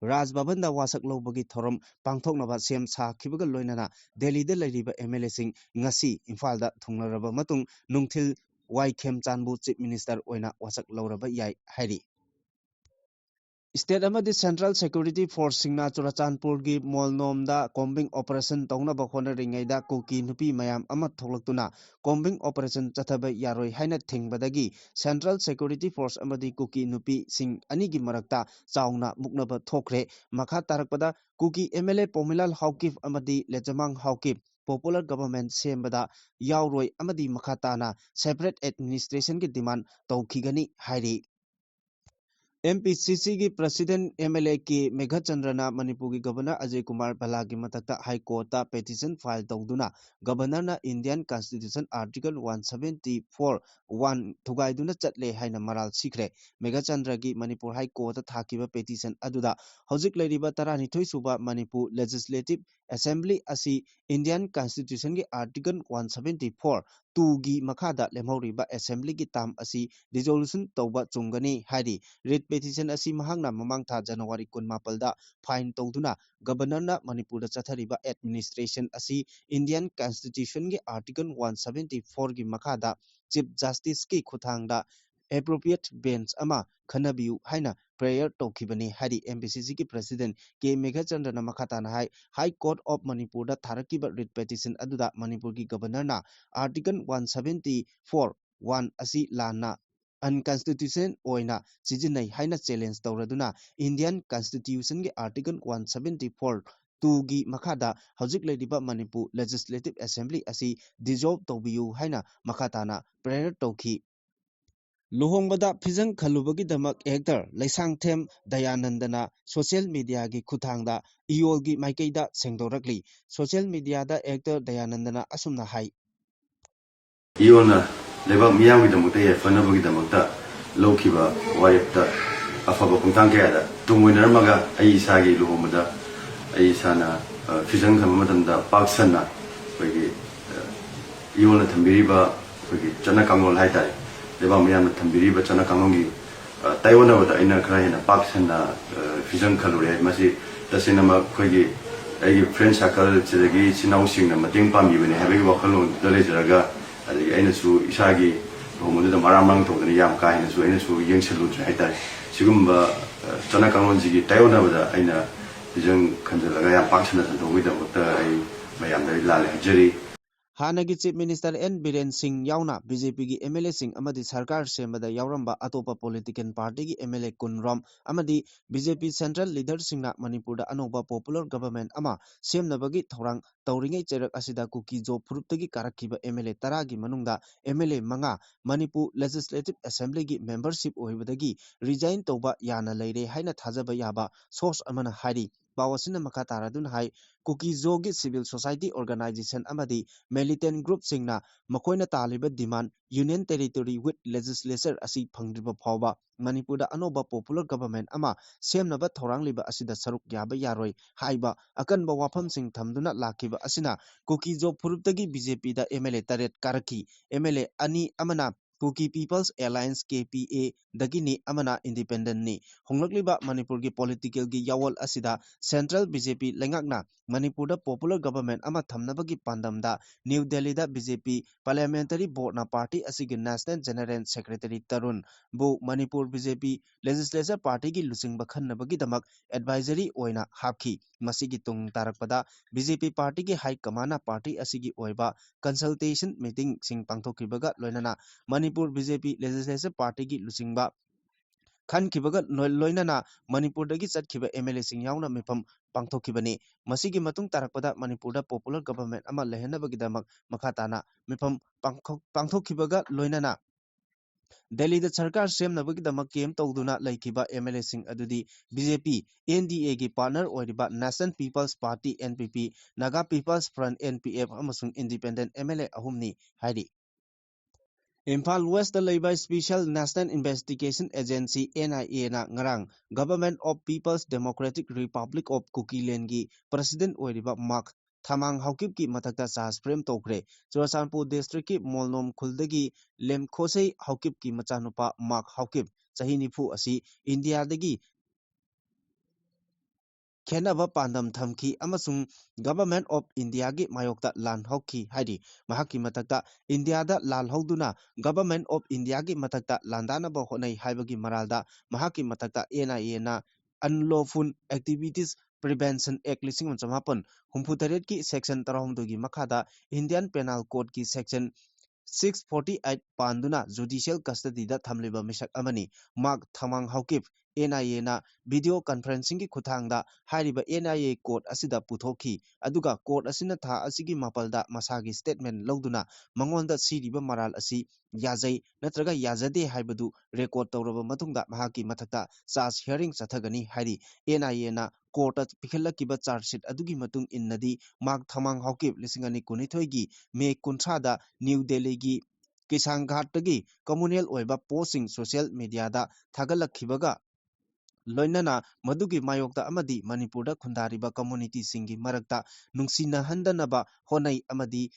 ꯔꯥꯖ ꯚꯕꯟꯗ ꯋꯥꯁꯛ ꯂꯧꯕꯒꯤ ꯊꯧꯔꯝ ꯄꯥꯡꯊꯣꯛꯅꯕ ꯁꯦꯝ ꯁꯥꯈꯤꯕꯒ ꯂꯣꯏꯅꯅ ꯗꯦꯜꯂꯤꯗ ꯂꯩꯔꯤꯕ M L A ꯁꯤꯡ ꯉꯁꯤ ꯏꯝꯐꯥꯜꯗ ꯊꯨꯡꯂꯔꯕ ꯃꯇꯨꯡ ꯅꯨꯡꯊꯤꯜ ꯋꯥꯏ ꯈꯦꯝꯆꯥꯟꯕꯨ Chief Minister ꯑꯣꯏꯅ ꯋꯥꯁꯛ ꯂꯧꯔꯕ ꯌꯥꯏ ꯍꯥꯏꯔꯤ꯫ State ꯑꯃꯗꯤ Central Security Forceꯁꯤꯡꯅ ꯆꯨꯔꯆꯥꯟꯄꯨꯔꯒꯤ ꯃꯣꯜꯅꯣꯝꯗ combing operation ꯇꯧꯅꯕ ꯍꯣꯠꯅꯔꯤꯉꯩꯗ ꯀꯨꯀꯤ ꯅꯨꯄꯤ ꯃꯌꯥꯝ ꯑꯃ ꯊꯣꯛꯂꯛꯇꯨꯅ combing operation ꯆꯠꯊꯕ ꯌꯥꯔꯣꯏ ꯍꯥꯏꯅ ꯊꯤꯡꯕꯗꯒꯤ Central Security Force ꯑꯃꯗꯤ ꯀꯨꯀꯤ ꯅꯨꯄꯤꯁꯤꯡ ꯑꯅꯤꯒꯤ ꯃꯔꯛꯇ ꯆꯥꯎꯅ ꯃꯨꯛꯅꯕ ꯊꯣꯛꯈ꯭ꯔꯦ꯫ ꯃꯈꯥ ꯇꯥꯔꯛꯄꯗ ꯀꯨꯀꯤ MLA ꯄꯣꯃꯤꯂꯥꯜ ꯍꯥꯎꯀꯤꯞ ꯑꯃꯗꯤ ꯂꯦꯖꯃꯥꯡ ꯍꯥꯎꯀꯤꯞ popular government ꯁꯦꯝꯕꯗ ꯌꯥꯎꯔꯣꯏ ꯑꯃꯗꯤ ꯃꯈꯥ ꯇꯥꯅ separate administrationꯒꯤ demand ꯇꯧꯈꯤꯒꯅꯤ ꯍꯥꯏꯔꯤ꯫ MPCCꯒꯤ President MLA ꯀꯦ ꯃꯦꯘꯆꯟꯗ꯭ꯔꯅ ꯃꯅꯤꯄꯨꯔꯒꯤ Governor ꯑꯖꯌ ꯀꯨꯃꯥꯔ ꯚꯜꯂꯥꯒꯤ ꯃꯊꯛꯇ High Courtꯇ petition file ꯇꯧꯗꯨꯅ Governorꯅ Indian Constitution Article one seventy four one ꯊꯨꯒꯥꯏꯗꯨꯅ ꯆꯠꯂꯦ ꯍꯥꯏꯅ ꯃꯔꯥꯜ ꯁꯤꯈ꯭ꯔꯦ꯫ ꯃꯦꯘꯆꯟꯗ꯭ꯔꯒꯤ ꯃꯅꯤꯄꯨꯔ High Courtꯇ ꯊꯥꯈꯤꯕ petition ꯑꯗꯨꯗ ꯍꯧꯖꯤꯛ ꯂꯩꯔꯤꯕ ꯇꯔꯥꯅꯤꯊꯣꯏ ꯁꯨꯕ ꯃꯅꯤꯄꯨꯔ Legislative Assembly ꯑꯁꯤ Indian Constitutionꯒꯤ Article one seventy four twoꯒꯤ ꯃꯈꯥꯗ ꯂꯦꯝꯍꯧꯔꯤꯕ Assemblyꯒꯤ term ꯑꯁꯤ dissolution ꯇꯧꯕ ꯆꯨꯝꯒꯅꯤ ꯍꯥꯏꯔꯤ꯫ Writ petition ꯑꯁꯤ ꯃꯍꯥꯛꯅ ꯃꯃꯥꯡ ꯊꯥ ꯖꯅꯋꯥꯔꯤ ꯀꯨꯟꯃꯥꯄꯜꯗ file ꯇꯧꯗꯨꯅ Governorꯅ ꯃꯅꯤꯄꯨꯔꯗ ꯆꯠꯊꯔꯤꯕ administration ꯑꯁꯤ Indian Constitutionꯒꯤ Article one seventy fourꯒꯤ ꯃꯈꯥꯗ Chief Justiceꯀꯤ ꯈꯨꯠꯊꯥꯡꯗ appropriate bench ꯑꯃ ꯈꯟꯅꯕꯤꯌꯨ ꯍꯥꯏꯅ prayer ꯇꯧꯈꯤꯕꯅꯤ ꯍꯥꯏꯔꯤ꯫ MPCCꯒꯤ President ꯀꯦ ꯃꯦꯘꯆꯟꯗ꯭ꯔꯅ ꯃꯈꯥ ꯇꯥꯅ ꯍꯥꯏ, High Court of ꯃꯅꯤꯄꯨꯔꯗ ꯊꯥꯔꯛꯈꯤꯕ writ petition ꯑꯗꯨꯗ ꯃꯅꯤꯄꯨꯔꯒꯤ Governorꯅ Article one seventy four one ꯑꯁꯤ ꯂꯥꯟꯅ unconstitutional ꯑꯣꯏꯅ ꯁꯤꯖꯤꯟꯅꯩ ꯍꯥꯏꯅ challenge ꯇꯧꯔꯗꯨꯅ Indian Constitutionꯒꯤ Article one seventy four twoꯒꯤ ꯃꯈꯥꯗ ꯍꯧꯖꯤꯛ ꯂꯩꯔꯤꯕ ꯃꯅꯤꯄꯨꯔ Legislative Assembly ꯑꯁꯤ dissolve ꯇꯧꯕꯤꯌꯨ ꯍꯥꯏꯅ ꯃꯈꯥ ꯇꯥꯅ prayer ꯇꯧꯈꯤ꯫ ꯂꯨꯍꯣꯡꯕꯗ ꯐꯤꯖꯪ ꯈꯜꯂꯨꯕꯒꯤꯗꯃꯛ actor ꯂꯩꯁꯥꯡꯊꯦꯝ ꯗꯌꯥꯅꯟꯗꯅ social mediaꯒꯤ ꯈꯨꯠꯊꯥꯡꯗ ꯏꯌꯣꯜꯒꯤ ꯃꯥꯏꯀꯩꯗ ꯁꯦꯡꯗꯣꯔꯛꯂꯤ꯫ Social mediaꯗ actor ꯗꯌꯥꯅꯟꯗꯅ ꯑꯁꯨꯝꯅ ꯍꯥꯏ꯫ ꯏꯌꯣꯜꯅ ꯂꯩꯕꯥꯛ ꯃꯤꯌꯥꯝꯒꯤꯗꯃꯛꯇ ꯌꯥꯏꯐꯅꯕꯒꯤꯗꯃꯛꯇ ꯂꯧꯈꯤꯕ ꯋꯥꯔꯦꯞꯇ ꯑꯐꯕ ꯈꯣꯡꯊꯥꯡ ꯀꯌꯥꯗ ꯇꯨꯡ ꯑꯣꯏꯅꯔꯝꯃꯒ ꯑꯩ ꯏꯁꯥꯒꯤ ꯂꯨꯍꯣꯡꯕꯗ ꯑꯩ ꯏꯁꯥꯅ, ꯑ, ꯐꯤꯖꯪ ꯊꯝꯕ ꯃꯇꯝꯗ ꯄꯥꯛ ꯁꯟꯅ ꯑꯩꯈꯣꯏꯒꯤ, ꯑ, ꯏꯌꯣꯜꯅ ꯊꯝꯕꯤꯔꯤꯕ ꯑꯩꯈꯣꯏꯒꯤ ꯆꯠꯅ ꯀꯥꯡꯂꯣꯟ ꯍꯥꯏꯇꯥꯔꯦ, ꯂꯩꯕꯥꯛ ꯃꯤꯌꯥꯝꯅ ꯊꯝꯕꯤꯔꯤꯕ ꯆꯠꯅ ꯀꯥꯡꯂꯣꯟꯒꯤ, ꯑ, ꯇꯥꯏꯑꯣꯟꯅꯕꯗ ꯑꯩꯅ ꯈꯔ ꯍꯦꯟꯅ ꯄꯥꯛ ꯁꯟꯅ, ꯑ, ꯐꯤꯖꯪ ꯈꯜꯂꯨꯔꯦ꯫ ꯃꯁꯤ ꯇꯁꯦꯡꯅꯃꯛ ꯑꯩꯈꯣꯏꯒꯤ ꯑꯩꯒꯤ friend circle ꯁꯤꯗꯒꯤ ꯏꯆꯤꯟ ꯏꯅꯥꯎꯁꯤꯡꯅ ꯃꯇꯦꯡ ꯄꯥꯡꯕꯤꯕꯅꯦ ꯍꯥꯏꯕꯒꯤ ꯋꯥꯈꯜꯂꯣꯟꯗꯨꯗ ꯂꯩꯖꯔꯒ, ꯑꯗꯒꯤ ꯑꯩꯅꯁꯨ ꯏꯁꯥꯒꯤ ꯂꯨꯍꯣꯡꯕꯗꯨꯗ ꯃꯔꯥꯡ ꯃꯔꯥꯡ ꯇꯧꯗꯅ ꯌꯥꯝ ꯀꯥ ꯍꯦꯟꯅꯁꯨ ꯑꯩꯅꯁꯨ ꯌꯦꯡꯁꯤꯜꯂꯨꯗ꯭ꯔꯦ ꯍꯥꯏꯇꯥꯔꯦ꯫ ꯁꯤꯒꯨꯝꯕ, ꯑ, ꯆꯠꯅ ꯀꯥꯡꯂꯣꯟꯁꯤꯒꯤ ꯇꯥꯏꯑꯣꯟꯅꯕꯗ ꯑꯩꯅ ꯈꯤꯇꯪ ꯈꯟꯖꯤꯜꯂꯒ ꯌꯥꯝ ꯄꯥꯛ ꯁꯟꯅ ꯁꯟꯗꯣꯛꯄꯒꯤꯗꯃꯛꯇ ꯑꯩ ꯃꯌꯥꯝꯗ ꯑꯩ ꯂꯥꯜꯂꯦ ꯍꯥꯏꯖꯔꯤ꯫ ꯍꯥꯟꯅꯒꯤ Chief Minister N Biren Singh ꯌꯥꯎꯅ BJPꯒꯤ MLAꯁꯤꯡ ꯑꯃꯗꯤ ꯁꯔꯀꯥꯔ ꯁꯦꯝꯕꯗ ꯌꯥꯎꯔꯝꯕ ꯑꯇꯣꯞꯄ political partyꯒꯤ MLA ꯀꯨꯟꯔꯣꯝ ꯑꯃꯗꯤ BJP central leaderꯁꯤꯡꯅ ꯃꯅꯤꯄꯨꯔꯗ ꯑꯅꯧꯕ popular government ꯑꯃ ꯁꯦꯝꯅꯕꯒꯤ ꯊꯧꯔꯥꯡ ꯇꯧꯔꯤꯉꯩ ꯆꯩꯔꯛ ꯑꯁꯤꯗ ꯀꯨꯀꯤ-ꯖꯣ ꯐꯨꯔꯨꯞꯇꯒꯤ ꯀꯥꯔꯛꯈꯤꯕ MLA ꯇꯔꯥꯒꯤ ꯃꯅꯨꯡꯗ MLA ꯃꯉꯥ ꯃꯅꯤꯄꯨꯔ Legislative Assemblyꯒꯤ membership ꯑꯣꯏꯕꯗꯒꯤ resign ꯇꯧꯕ ꯌꯥꯅ ꯂꯩꯔꯦ ꯍꯥꯏꯅ ꯊꯥꯖꯕ ꯌꯥꯕ source ꯑꯃꯅ ꯍꯥꯏꯔꯤ꯫ ꯄꯥꯎ ꯑꯁꯤꯅ ꯃꯈꯥ ꯇꯥꯔꯗꯨꯅ ꯍꯥꯏ, ꯀꯨꯀꯤ-ꯖꯣꯒꯤ civil society organization ꯑꯃꯗꯤ militant groupꯁꯤꯡꯅ ꯃꯈꯣꯏꯅ ꯇꯥꯜꯂꯤꯕ demand Union Territory with Legislature ꯑꯁꯤ ꯐꯪꯗ꯭ꯔꯤꯕ ꯐꯥꯎꯕ ꯃꯅꯤꯄꯨꯔꯗ ꯑꯅꯧꯕ popular government ꯑꯃ ꯁꯦꯝꯅꯕ ꯊꯧꯔꯥꯡꯂꯤꯕ ꯑꯁꯤꯗ ꯁꯔꯨꯛ ꯌꯥꯕ ꯌꯥꯔꯣꯏ ꯍꯥꯏꯕ ꯑꯀꯟꯕ ꯋꯥꯐꯝꯁꯤꯡ ꯊꯝꯗꯨꯅ ꯂꯥꯛꯈꯤꯕ ꯑꯁꯤꯅ ꯀꯨꯀꯤ-ꯖꯣ ꯐꯨꯔꯨꯞꯇꯒꯤ BJPꯗ MLA ꯇꯔꯦꯠ ꯀꯥꯔꯛꯈꯤ꯫ MLA ꯑꯅꯤ ꯑꯃꯅ Kuki People's Alliance, KPAꯗꯒꯤꯅꯤ, ꯑꯃꯅ independentꯅꯤ꯫ ꯍꯣꯡꯂꯛꯂꯤꯕ ꯃꯅꯤꯄꯨꯔꯒꯤ politicalꯒꯤ ꯌꯥꯋꯣꯜ ꯑꯁꯤꯗ central BJP ꯂꯩꯉꯥꯛꯅ ꯃꯅꯤꯄꯨꯔꯗ popular government ꯑꯃ ꯊꯝꯅꯕꯒꯤ ꯄꯥꯟꯗꯝꯗ ꯅ꯭ꯌꯨ ꯗꯦꯜꯂꯤꯗ BJP parliamentary boardꯅ party ꯑꯁꯤꯒꯤ national general secretary ꯇꯔꯨꯟꯕꯨ ꯃꯅꯤꯄꯨꯔ BJP legislature partyꯒꯤ ꯂꯨꯆꯤꯡꯕ ꯈꯟꯅꯕꯒꯤꯗꯃꯛ advisory ꯑꯣꯏꯅ ꯍꯥꯞꯈꯤ꯫ ꯃꯁꯤꯒꯤ ꯇꯨꯡ ꯇꯥꯔꯛꯄꯗ BJP partyꯒꯤ high commandꯅ party ꯑꯁꯤꯒꯤ ꯑꯣꯏꯕ consultation meetingꯁꯤꯡ ꯄꯥꯡꯊꯣꯛꯈꯤꯕꯒ ꯂꯣꯏꯅꯅ ꯃꯅꯤꯄꯨꯔ BJP legislature partyꯒꯤ ꯂꯨꯆꯤꯡꯕ ꯈꯟꯈꯤꯕꯒ ꯂꯣꯏ-, ꯂꯣꯏꯅꯅ ꯃꯅꯤꯄꯨꯔꯗꯒꯤ ꯆꯠꯈꯤꯕ MLAꯁꯤꯡ ꯌꯥꯎꯅ ꯃꯤꯐꯝ ꯄꯥꯡꯊꯣꯛꯈꯤꯕꯅꯤ꯫ ꯃꯁꯤꯒꯤ ꯃꯇꯨꯡ ꯇꯥꯔꯛꯄꯗ ꯃꯅꯤꯄꯨꯔꯗ popular government ꯑꯃ ꯂꯩꯍꯟꯅꯕꯒꯤꯗꯃꯛ ꯃꯈꯥ ꯇꯥꯅ ꯃꯤꯐꯝ ꯄꯥꯡꯊꯣꯛ-, ꯄꯥꯡꯊꯣꯛꯈꯤꯕꯒ ꯂꯣꯏꯅꯅ ꯗꯦꯜꯂꯤꯗ ꯁꯔꯀꯥꯔ ꯁꯦꯝꯅꯕꯒꯤꯗꯃꯛ camp ꯇꯧꯗꯨꯅ ꯂꯩꯈꯤꯕ MLAꯁꯤꯡ ꯑꯗꯨꯗꯤ BJP, NDAꯒꯤ partner ꯑꯣꯏꯔꯤꯕ National People's Party, NPP, Naga People's Front, NPF, ꯑꯃꯁꯨꯡ independent MLA ꯑꯍꯨꯝꯅꯤ ꯍꯥꯏꯔꯤ꯫ ꯏꯝꯐꯥꯜ Westꯇ ꯂꯩꯕ Special National Investigation Agency, NIAꯅ ꯉꯔꯥꯡ Government of People's Democratic Republic of Kukilandꯒꯤ president ꯑꯣꯏꯔꯤꯕ ꯃꯥꯛ ꯊꯃꯥꯡ ꯍꯥꯎꯀꯤꯞꯀꯤ ꯃꯊꯛꯇ charge frame ꯇꯧꯈ꯭ꯔꯦ꯫ ꯆꯨꯔꯆꯥꯟꯄꯨꯔ districtꯀꯤ ꯃꯣꯜꯅꯣꯝ ꯈꯨꯜꯗꯒꯤ ꯂꯦꯝꯈꯣꯁꯩ ꯍꯥꯎꯀꯤꯞꯀꯤ ꯃꯆꯥꯅꯨꯄꯥ ꯃꯥꯛ ꯍꯥꯎꯀꯤꯞ, ꯆꯍꯤ ꯅꯤꯐꯨ ꯑꯁꯤ ꯏꯟꯗꯤꯌꯥꯗꯒꯤ ꯈꯦꯟꯅꯕ ꯄꯥꯟꯗꯝ ꯊꯝꯈꯤ ꯑꯃꯁꯨꯡ Government of Indiaꯒꯤ ꯃꯥꯌꯣꯛꯇ ꯂꯥꯟ ꯍꯧꯈꯤ ꯍꯥꯏꯔꯤ꯫ ꯃꯍꯥꯛꯀꯤ ꯃꯊꯛꯇ ꯏꯟꯗꯤꯌꯥꯗ ꯂꯥꯜ ꯍꯧꯗꯨꯅ Government of Indiaꯒꯤ ꯃꯊꯛꯇ ꯂꯥꯟꯗꯥꯅꯕ ꯍꯣꯠꯅꯩ ꯍꯥꯏꯕꯒꯤ ꯃꯔꯥꯜꯗ ꯃꯍꯥꯛꯀꯤ ꯃꯊꯛꯇ N I Aꯅ Unlawful Activities Prevention Act ꯂꯤꯁꯤꯡ ꯑꯃ ꯆꯃꯥꯄꯟ ꯍꯨꯝꯐꯨ ꯇꯔꯦꯠꯀꯤ section ꯇꯔꯥꯍꯨꯝꯗꯣꯏꯒꯤ ꯃꯈꯥꯗ Indian Penal Codeꯀꯤ section six forty eight ꯄꯥꯟꯗꯨꯅ judicial custodyꯗ ꯊꯝꯂꯤꯕ ꯃꯤꯁꯛ ꯑꯃꯅꯤ꯫ Mark ꯊꯃꯥꯡ Haokip N I Aꯅ video conferencingꯒꯤ ꯈꯨꯠꯊꯥꯡꯗ ꯍꯥꯏꯔꯤꯕ N I A court ꯑꯁꯤꯗ ꯄꯨꯊꯣꯛꯈꯤ꯫ ꯑꯗꯨꯒ court ꯑꯁꯤꯅ ꯊꯥ ꯑꯁꯤꯒꯤ ꯃꯥꯄꯜꯗ ꯃꯁꯥꯒꯤ statement ꯂꯧꯗꯨꯅ ꯃꯉꯣꯟꯗ ꯁꯤꯔꯤꯕ ꯃꯔꯥꯜ ꯑꯁꯤ ꯌꯥꯖꯩ ꯅꯠꯇ꯭ꯔꯒ ꯌꯥꯖꯗꯦ ꯍꯥꯏꯕꯗꯨ record ꯇꯧꯔꯕ ꯃꯇꯨꯡꯗ ꯃꯍꯥꯛꯀꯤ ꯃꯊꯛꯇ charge hearing ꯆꯠꯊꯒꯅꯤ ꯍꯥꯏꯔꯤ꯫ N I Aꯅ courtꯇ ꯄꯤꯈꯠꯂꯛꯈꯤꯕ charge sheet ꯑꯗꯨꯒꯤ ꯃꯇꯨꯡ ꯏꯟꯅꯗꯤ ꯃꯥꯔꯛ ꯊꯃꯥꯡ ꯍꯥꯎꯀꯤꯞ ꯂꯤꯁꯤꯡ ꯑꯅꯤ ꯀꯨꯟꯅꯤꯊꯣꯏꯒꯤ May ꯀꯨꯟꯊ꯭ꯔꯥꯗ New Delhiꯒꯤ ꯀꯤꯁꯥꯟ ꯘꯥꯠꯇꯒꯤ communal ꯑꯣꯏꯕ postꯁꯤꯡ social mediaꯗ ꯊꯥꯒꯠꯂꯛꯈꯤꯕꯒ ꯂꯣꯏꯅꯅ ꯃꯗꯨꯒꯤ ꯃꯥꯌꯣꯛꯇ ꯑꯃꯗꯤ ꯃꯅꯤꯄꯨꯔꯗ ꯈꯨꯟꯗꯥꯔꯤꯕ communityꯁꯤꯡꯒꯤ ꯃꯔꯛꯇ ꯅꯨꯡꯁꯤꯅꯍꯟꯗꯅꯕ ꯍꯣꯠꯅꯩ ꯑꯃꯗꯤ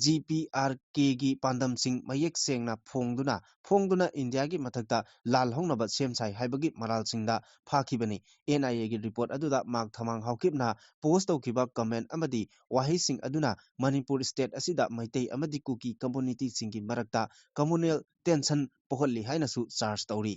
G P R Kꯒꯤ ꯄꯥꯟꯗꯝꯁꯤꯡ ꯃꯌꯦꯛ ꯁꯦꯡꯅ ꯐꯣꯡꯗꯨꯅ, ꯐꯣꯡꯗꯨꯅ ꯏꯟꯗꯤꯌꯥꯒꯤ ꯃꯊꯛꯇ ꯂꯥꯜ ꯍꯧꯅꯕ ꯁꯦꯝ ꯁꯥꯏ ꯍꯥꯏꯕꯒꯤ ꯃꯔꯥꯜꯁꯤꯡꯗ ꯐꯥꯈꯤꯕꯅꯤ꯫ N I Aꯒꯤ report ꯑꯗꯨꯗ ꯃꯥꯔꯛ ꯊꯃꯥꯡ ꯍꯥꯎꯀꯤꯞꯅ post ꯇꯧꯈꯤꯕ comment ꯑꯃꯗꯤ ꯋꯥꯍꯩꯁꯤꯡ ꯑꯗꯨꯅ ꯃꯅꯤꯄꯨꯔ state ꯑꯁꯤꯗ ꯃꯩꯇꯩ ꯑꯃꯗꯤ ꯀꯨꯀꯤ communityꯁꯤꯡꯒꯤ ꯃꯔꯛꯇ communal tension ꯄꯣꯛꯍꯜꯂꯤ ꯍꯥꯏꯅꯁꯨ charge ꯇꯧꯔꯤ꯫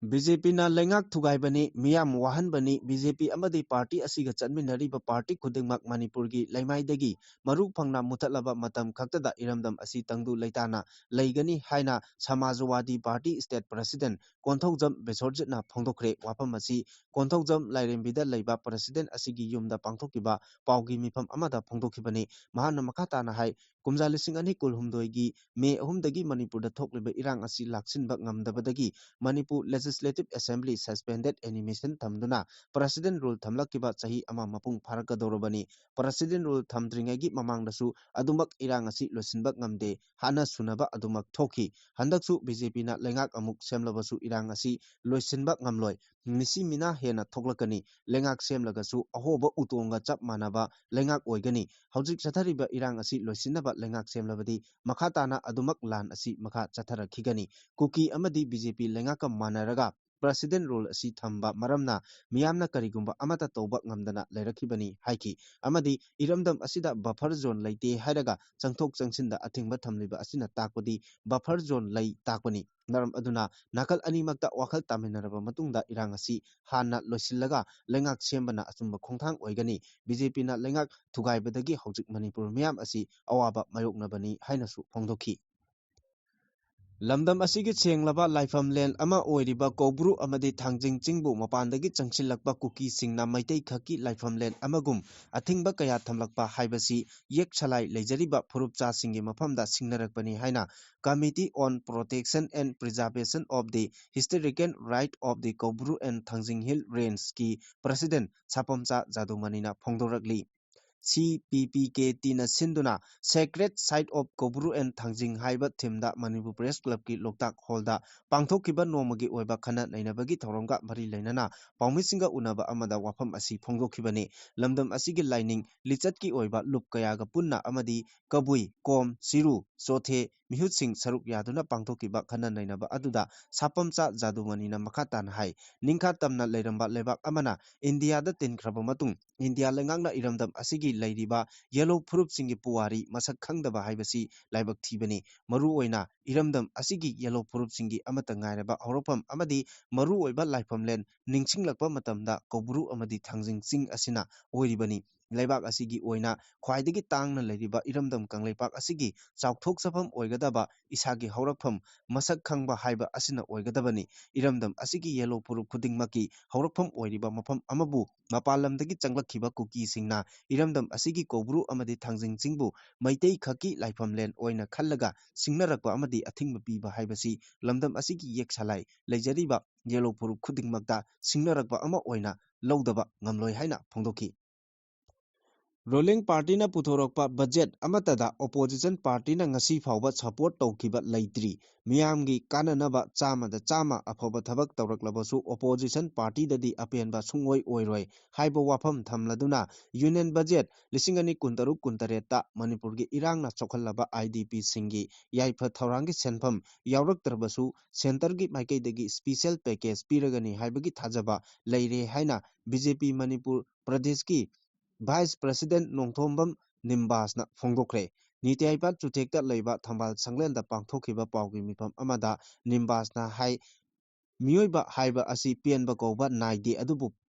B J Pꯅ ꯂꯩꯉꯥꯛ ꯊꯨꯒꯥꯏꯕꯅꯤ, ꯃꯤꯌꯥꯝ ꯋꯥꯍꯟꯕꯅꯤ, B J P ꯑꯃꯗꯤ party ꯑꯁꯤꯒ ꯆꯠꯃꯤꯟꯅꯔꯤꯕ party ꯈꯨꯗꯤꯡꯃꯛ ꯃꯅꯤꯄꯨꯔꯒꯤ ꯂꯩꯃꯥꯏꯗꯒꯤ ꯃꯔꯨ ꯐꯪꯅ ꯃꯨꯊꯠꯂꯕ ꯃꯇꯝ ꯈꯛꯇꯗ ꯏꯔꯝꯗꯝ ꯑꯁꯤ ꯇꯪꯗꯨ ꯂꯩꯇꯥꯅ ꯂꯩꯒꯅꯤ ꯍꯥꯏꯅ ꯁꯃꯥꯖꯋꯥꯗꯤ party state president ꯀꯣꯟꯊꯧꯖꯝ ꯕꯤꯁ꯭ꯋꯔꯖꯤꯠꯅ ꯐꯣꯡꯗꯣꯛꯈ꯭ꯔꯦ꯫ ꯋꯥꯐꯝ ꯑꯁꯤ ꯀꯣꯟꯊꯧꯖꯝ ꯂꯥꯏꯔꯦꯝꯕꯤꯗ ꯂꯩꯕ president ꯑꯁꯤꯒꯤ ꯌꯨꯝꯗ ꯄꯥꯡꯊꯣꯛꯈꯤꯕ ꯄꯥꯎꯒꯤ ꯃꯤꯐꯝ ꯑꯃꯗ ꯐꯣꯡꯗꯣꯛꯈꯤꯕꯅꯤ꯫ ꯃꯍꯥꯛꯅ ꯃꯈꯥ ꯇꯥꯅ ꯍꯥꯏ, ꯀꯨꯝꯖꯥ ꯂꯤꯁꯤꯡ ꯑꯅꯤ ꯀꯨꯟꯍꯨꯝꯗꯣꯏꯒꯤ May ꯑꯍꯨꯝꯗꯒꯤ ꯃꯅꯤꯄꯨꯔꯗ ꯊꯣꯛꯂꯤꯕ ꯏꯔꯥꯡ ꯑꯁꯤ ꯂꯥꯛꯁꯤꯟꯕ ꯉꯝꯗꯕꯗꯒꯤ Manipur Legislative Assembly suspended animation ꯊꯝꯗꯨꯅ President Rule ꯊꯝꯂꯛꯈꯤꯕ ꯆꯍꯤ ꯑꯃ ꯃꯄꯨꯡ ꯐꯥꯔꯛꯀꯗꯧꯔꯕꯅꯤ꯫ President Rule ꯊꯝꯗ꯭ꯔꯤꯉꯩꯒꯤ ꯃꯃꯥꯡꯗꯁꯨ ꯑꯗꯨꯃꯛ ꯏꯔꯥꯡ ꯑꯁꯤ ꯂꯣꯏꯁꯤꯟꯕ ꯉꯝꯗꯦ, ꯍꯥꯟꯅ ꯁꯨꯅꯕ ꯑꯗꯨꯃꯛ ꯊꯣꯛꯈꯤ꯫ ꯍꯟꯗꯛꯁꯨ B J Pꯅ ꯂꯩꯉꯥꯛ ꯑꯃꯨꯛ ꯁꯦꯝꯂꯕꯁꯨ ꯏꯔꯥꯡ ꯑꯁꯤ ꯂꯣꯏꯁꯤꯟꯕ ꯉꯝꯂꯣꯏ꯫ ꯃꯤꯁꯤ ꯃꯤꯅꯥ ꯍꯦꯟꯅ ꯊꯣꯛꯂꯛꯀꯅꯤ꯫ ꯂꯩꯉꯥꯛ ꯁꯦꯝꯂꯒꯁꯨ ꯑꯍꯣꯕ ꯎꯇꯣꯡꯒ ꯆꯞ ꯃꯥꯟꯅꯕ ꯂꯩꯉꯥꯛ ꯑꯣꯏꯒꯅꯤ꯫ ꯍꯧꯖꯤꯛ ꯆꯠꯊꯔꯤꯕ ꯏꯔꯥꯡ ꯑꯁꯤ ꯂꯣꯏꯁꯤꯟꯅꯕ ꯂꯩꯉꯥꯛ ꯁꯦꯝꯂꯕꯗꯤ ꯃꯈꯥ ꯇꯥꯅ ꯑꯗꯨꯃꯛ ꯂꯥꯟ ꯑꯁꯤ ꯃꯈꯥ ꯆꯠꯊꯔꯛꯈꯤꯒꯅꯤ꯫ ꯀꯨꯀꯤ ꯑꯃꯗꯤ B J P ꯂꯩꯉꯥꯛꯀ ꯃꯥꯟꯅꯔꯒ president rule ꯑꯁꯤ ꯊꯝꯕ ꯃꯔꯝꯅ ꯃꯤꯌꯥꯝꯅ ꯀꯔꯤꯒꯨꯝꯕ ꯑꯃꯠꯇ ꯇꯧꯕ ꯉꯝꯗꯅ ꯂꯩꯔꯛꯈꯤꯕꯅꯤ ꯍꯥꯏꯈꯤ꯫ ꯑꯃꯗꯤ ꯏꯔꯝꯗꯝ ꯑꯁꯤꯗ buffer zone ꯂꯩꯇꯦ ꯍꯥꯏꯔꯒ ꯆꯪꯊꯣꯛ ꯆꯪꯁꯤꯟꯗ ꯑꯊꯤꯡꯕ ꯊꯝꯂꯤꯕ ꯑꯁꯤꯅ ꯇꯥꯛꯄꯗꯤ buffer zone ꯂꯩ ꯇꯥꯛꯄꯅꯤ꯫ ꯃꯔꯝ ꯑꯗꯨꯅ ꯅꯥꯀꯜ ꯑꯅꯤꯃꯛꯇ ꯋꯥꯈꯜ ꯇꯥꯃꯤꯟꯅꯔꯕ ꯃꯇꯨꯡꯗ ꯏꯔꯥꯡ ꯑꯁꯤ ꯍꯥꯟꯅ ꯂꯣꯏꯁꯤꯜꯂꯒ ꯂꯩꯉꯥꯛ ꯁꯦꯝꯕꯅ ꯑꯆꯨꯝꯕ ꯈꯣꯡꯊꯥꯡ ꯑꯣꯏꯒꯅꯤ꯫ ꯕꯤ ꯖꯦ ꯄꯤꯅ ꯂꯩꯉꯥꯛ ꯊꯨꯒꯥꯏꯕꯗꯒꯤ ꯍꯧꯖꯤꯛ ꯃꯅꯤꯄꯨꯔ ꯃꯤꯌꯥꯝ ꯑꯁꯤ ꯑꯋꯥꯕ ꯃꯥꯌꯣꯛꯅꯕꯅꯤ ꯍꯥꯏꯅꯁꯨ ꯐꯣꯡꯗꯣꯛꯈꯤ꯫ ꯂꯝꯗꯝ ꯑꯁꯤꯒꯤ ꯁꯦꯡꯂꯕ ꯂꯥꯏꯐꯝꯂꯦꯟ ꯑꯃ ꯑꯣꯏꯔꯤꯕ ꯀꯧꯕ꯭ꯔꯨ ꯑꯃꯗꯤ ꯊꯥꯡꯖꯤꯡ ꯆꯤꯡꯕꯨ ꯃꯄꯥꯟꯗꯒꯤ ꯆꯪꯁꯤꯜꯂꯛꯄ ꯀꯨꯀꯤꯁꯤꯡꯅ ꯃꯩꯇꯩ ꯈꯛꯀꯤ ꯂꯥꯏꯐꯝꯂꯦꯟ ꯑꯃꯒꯨꯝ ꯑꯊꯤꯡꯕ ꯀꯌꯥ ꯊꯝꯂꯛꯄ ꯍꯥꯏꯕꯁꯤ ꯌꯦꯛ ꯁꯂꯥꯏ ꯂꯩꯖꯔꯤꯕ ꯐꯨꯔꯨꯞꯆꯥꯁꯤꯡꯒꯤ ꯃꯐꯝꯗ ꯁꯤꯡꯅꯔꯛꯄꯅꯤ ꯍꯥꯏꯅ Committee on Protection and Preservation of the Historical Right of the Koubru and Thangjing Hill Range ꯀꯤ president ꯁꯥꯄꯝꯆꯥ ꯖꯥꯗꯨꯃꯅꯤꯅ ꯐꯣꯡꯗꯣꯔꯛꯂꯤ꯫ ꯁꯤ ꯄꯤ ꯄꯤ ꯀꯦ ꯇꯤꯅ ꯁꯤꯟꯗꯨꯅ Sacred Site of Koubru and Thangjing ꯍꯥꯏꯕ theme ꯗ ꯃꯅꯤꯄꯨꯔ Press Club ꯀꯤ ꯂꯣꯛꯇꯥꯛ hall ꯗ ꯄꯥꯡꯊꯣꯛꯈꯤꯕ ꯅꯣꯡꯃꯒꯤ ꯑꯣꯏꯕ ꯈꯟꯅ ꯅꯩꯅꯕꯒꯤ ꯊꯧꯔꯝꯒ ꯃꯔꯤ ꯂꯩꯅꯅ ꯄꯥꯎꯃꯤꯁꯤꯡꯒ ꯎꯅꯕ ꯑꯃꯗ ꯋꯥꯐꯝ ꯑꯁꯤ ꯐꯣꯡꯗꯣꯛꯈꯤꯕꯅꯤ꯫ ꯂꯝꯗꯝ ꯑꯁꯤꯒꯤ ꯂꯥꯏꯅꯤꯡ ꯂꯤꯆꯠꯀꯤ ꯑꯣꯏꯕ ꯂꯨꯞ ꯀꯌꯥꯒ ꯄꯨꯟꯅ ꯑꯃꯗꯤ ꯀꯕꯨꯏ, ꯀꯣꯝ, ꯆꯤꯔꯨ, ꯆꯣꯊꯦ ꯃꯤꯍꯨꯠꯁꯤꯡ ꯁꯔꯨꯛ ꯌꯥꯗꯨꯅ ꯄꯥꯡꯊꯣꯛꯈꯤꯕ ꯈꯟꯅ ꯅꯩꯅꯕ ꯑꯗꯨꯗ ꯁꯥꯄꯝꯆꯥ ꯖꯥꯗꯨꯃꯅꯤꯅ ꯃꯈꯥ ꯇꯥꯅ ꯍꯥꯏ, ꯅꯤꯡꯈꯥ ꯇꯝꯅ ꯂꯩꯔꯝꯕ ꯂꯩꯕꯥꯛ ꯑꯃꯅ ꯏꯟꯗꯤꯌꯥꯗ ꯇꯤꯟꯈ꯭ꯔꯕ ꯃꯇꯨꯡ ꯏꯟꯗꯤꯌꯥ ꯂꯩꯉꯥꯛꯅ ꯏꯔꯝꯗꯝ ꯑꯁꯤꯒꯤ ꯂꯩꯔꯤꯕ ꯌꯦꯂꯣ ꯐꯨꯔꯨꯞꯁꯤꯡꯒꯤ ꯄꯨꯋꯥꯔꯤ ꯃꯁꯛ ꯈꯪꯗꯕ ꯍꯥꯏꯕꯁꯤ ꯂꯥꯏꯕꯛ ꯊꯤꯕꯅꯤ꯫ ꯃꯔꯨꯑꯣꯏꯅ ꯏꯔꯝꯗꯝ ꯑꯁꯤꯒꯤ ꯌꯦꯂꯣ ꯐꯨꯔꯨꯞꯁꯤꯡꯒꯤ ꯑꯃꯠꯇ ꯉꯥꯏꯔꯕ ꯍꯧꯔꯛꯐꯝ ꯑꯃꯗꯤ ꯃꯔꯨꯑꯣꯏꯕ ꯂꯥꯏꯐꯝꯂꯦꯟ ꯅꯤꯡꯁꯤꯡꯂꯛꯄ ꯃꯇꯝꯗ ꯀꯧꯕ꯭ꯔꯨ ꯑꯃꯗꯤ ꯊꯥꯡꯖꯤꯡ ꯆꯤꯡ ꯑꯁꯤꯅ ꯑꯣꯏꯔꯤꯕꯅꯤ꯫ ꯂꯩꯕꯥꯛ ꯑꯁꯤꯒꯤ ꯑꯣꯏꯅ ꯈ꯭ꯋꯥꯏꯗꯒꯤ ꯇꯥꯡꯅ ꯂꯩꯔꯤꯕ ꯏꯔꯝꯗꯝ ꯀꯪꯂꯩꯄꯥꯛ ꯑꯁꯤꯒꯤ ꯆꯥꯎꯊꯣꯛꯆꯐꯝ ꯑꯣꯏꯒꯗꯕ ꯏꯁꯥꯒꯤ ꯍꯧꯔꯛꯐꯝ ꯃꯁꯛ ꯈꯪꯕ ꯍꯥꯏꯕ ꯑꯁꯤꯅ ꯑꯣꯏꯒꯗꯕꯅꯤ꯫ ꯏꯔꯝꯗꯝ ꯑꯁꯤꯒꯤ ꯌꯦꯂꯣ ꯐꯨꯔꯨꯞ ꯈꯨꯗꯤꯡꯃꯛꯀꯤ ꯍꯧꯔꯛꯐꯝ ꯑꯣꯏꯔꯤꯕ ꯃꯐꯝ ꯑꯃꯕꯨ ꯃꯄꯥꯟ ꯂꯝꯗꯒꯤ ꯆꯪꯂꯛꯈꯤꯕ ꯀꯨꯀꯤꯁꯤꯡꯅ ꯏꯔꯝꯗꯝ ꯑꯁꯤꯒꯤ ꯀꯧꯕ꯭ꯔꯨ ꯑꯃꯗꯤ ꯊꯥꯡꯖꯤꯡ ꯆꯤꯡꯕꯨ ꯃꯩꯇꯩ ꯈꯛꯀꯤ ꯂꯥꯏꯐꯝꯂꯦꯟ ꯑꯣꯏꯅ ꯈꯜꯂꯒ ꯁꯤꯡꯅꯔꯛꯄ ꯑꯃꯗꯤ ꯑꯊꯤꯡꯕ ꯄꯤꯕ ꯍꯥꯏꯕꯁꯤ ꯂꯝꯗꯝ ꯑꯁꯤꯒꯤ ꯌꯦꯛ ꯁꯂꯥꯏ ꯂꯩꯖꯔꯤꯕ ꯌꯦꯂꯣ ꯐꯨꯔꯨꯞ ꯈꯨꯗꯤꯡꯃꯛꯇ ꯁꯤꯡꯅꯔꯛꯄ ꯑꯃ ꯑꯣꯏꯅ ꯂꯧꯗꯕ ꯉꯝꯂꯣꯏ ꯍꯥꯏꯅ ꯐꯣꯡꯗꯣꯛꯈꯤ꯫ Ruling partyꯅ ꯄꯨꯊꯣꯔꯛꯄ budget ꯑꯃꯠꯇꯗ opposition partyꯅ ꯉꯁꯤ ꯐꯥꯎꯕ support ꯇꯧꯈꯤꯕ ꯂꯩꯇ꯭ꯔꯤ꯫ ꯃꯤꯌꯥꯝꯒꯤ ꯀꯥꯟꯅꯅꯕ ꯆꯥꯝꯃꯗ ꯆꯥꯝꯃ ꯑꯐꯕ ꯊꯕꯛ ꯇꯧꯔꯛꯂꯕꯁꯨ opposition partyꯗꯗꯤ ꯑꯄꯦꯟꯕ ꯁꯨꯡꯑꯣꯏ ꯑꯣꯏꯔꯣꯏ ꯍꯥꯏꯕ ꯋꯥꯐꯝ ꯊꯝꯂꯗꯨꯅ Union Budget ꯂꯤꯁꯤꯡ ꯑꯅꯤ ꯀꯨꯟꯇꯔꯨꯛ ꯀꯨꯟꯇꯔꯦꯠꯇ ꯃꯅꯤꯄꯨꯔꯒꯤ ꯏꯔꯥꯡꯅ ꯁꯣꯛꯍꯜꯂꯕ IDPꯁꯤꯡꯒꯤ ꯌꯥꯏꯐ ꯊꯧꯔꯥꯡꯒꯤ ꯁꯦꯟꯐꯝ ꯌꯥꯎꯔꯛꯇ꯭ꯔꯕꯁꯨ centreꯒꯤ ꯃꯥꯏꯀꯩꯗꯒꯤ special package ꯄꯤꯔꯒꯅꯤ ꯍꯥꯏꯕꯒꯤ ꯊꯥꯖꯕ ꯂꯩꯔꯦ ꯍꯥꯏꯅ BJP ꯃꯅꯤꯄꯨꯔ ꯄ꯭ꯔꯗꯦꯁꯀꯤ Vice President ꯅꯣꯡꯊꯣꯝꯕꯝ ꯅꯤꯝꯕꯥꯁꯅ ꯐꯣꯡꯗꯣꯛꯈ꯭ꯔꯦ꯫ ꯅꯤꯇꯤ ꯑꯥꯌꯣꯒ ꯆꯨꯊꯦꯛꯇ ꯂꯩꯕ ꯊꯝꯕꯥꯜ ꯁꯪꯂꯦꯟꯗ ꯄꯥꯡꯊꯣꯛꯈꯤꯕ ꯄꯥꯎꯒꯤ ꯃꯤꯐꯝ ꯑꯃꯗ ꯅꯤꯝꯕꯥꯁꯅ ꯍꯥꯏ, ꯃꯤꯑꯣꯏꯕ ꯍꯥꯏꯕ ꯑꯁꯤ ꯄꯦꯟꯕ ꯀꯧꯕ ꯅꯥꯏꯗꯦ, ꯑꯗꯨꯕꯨ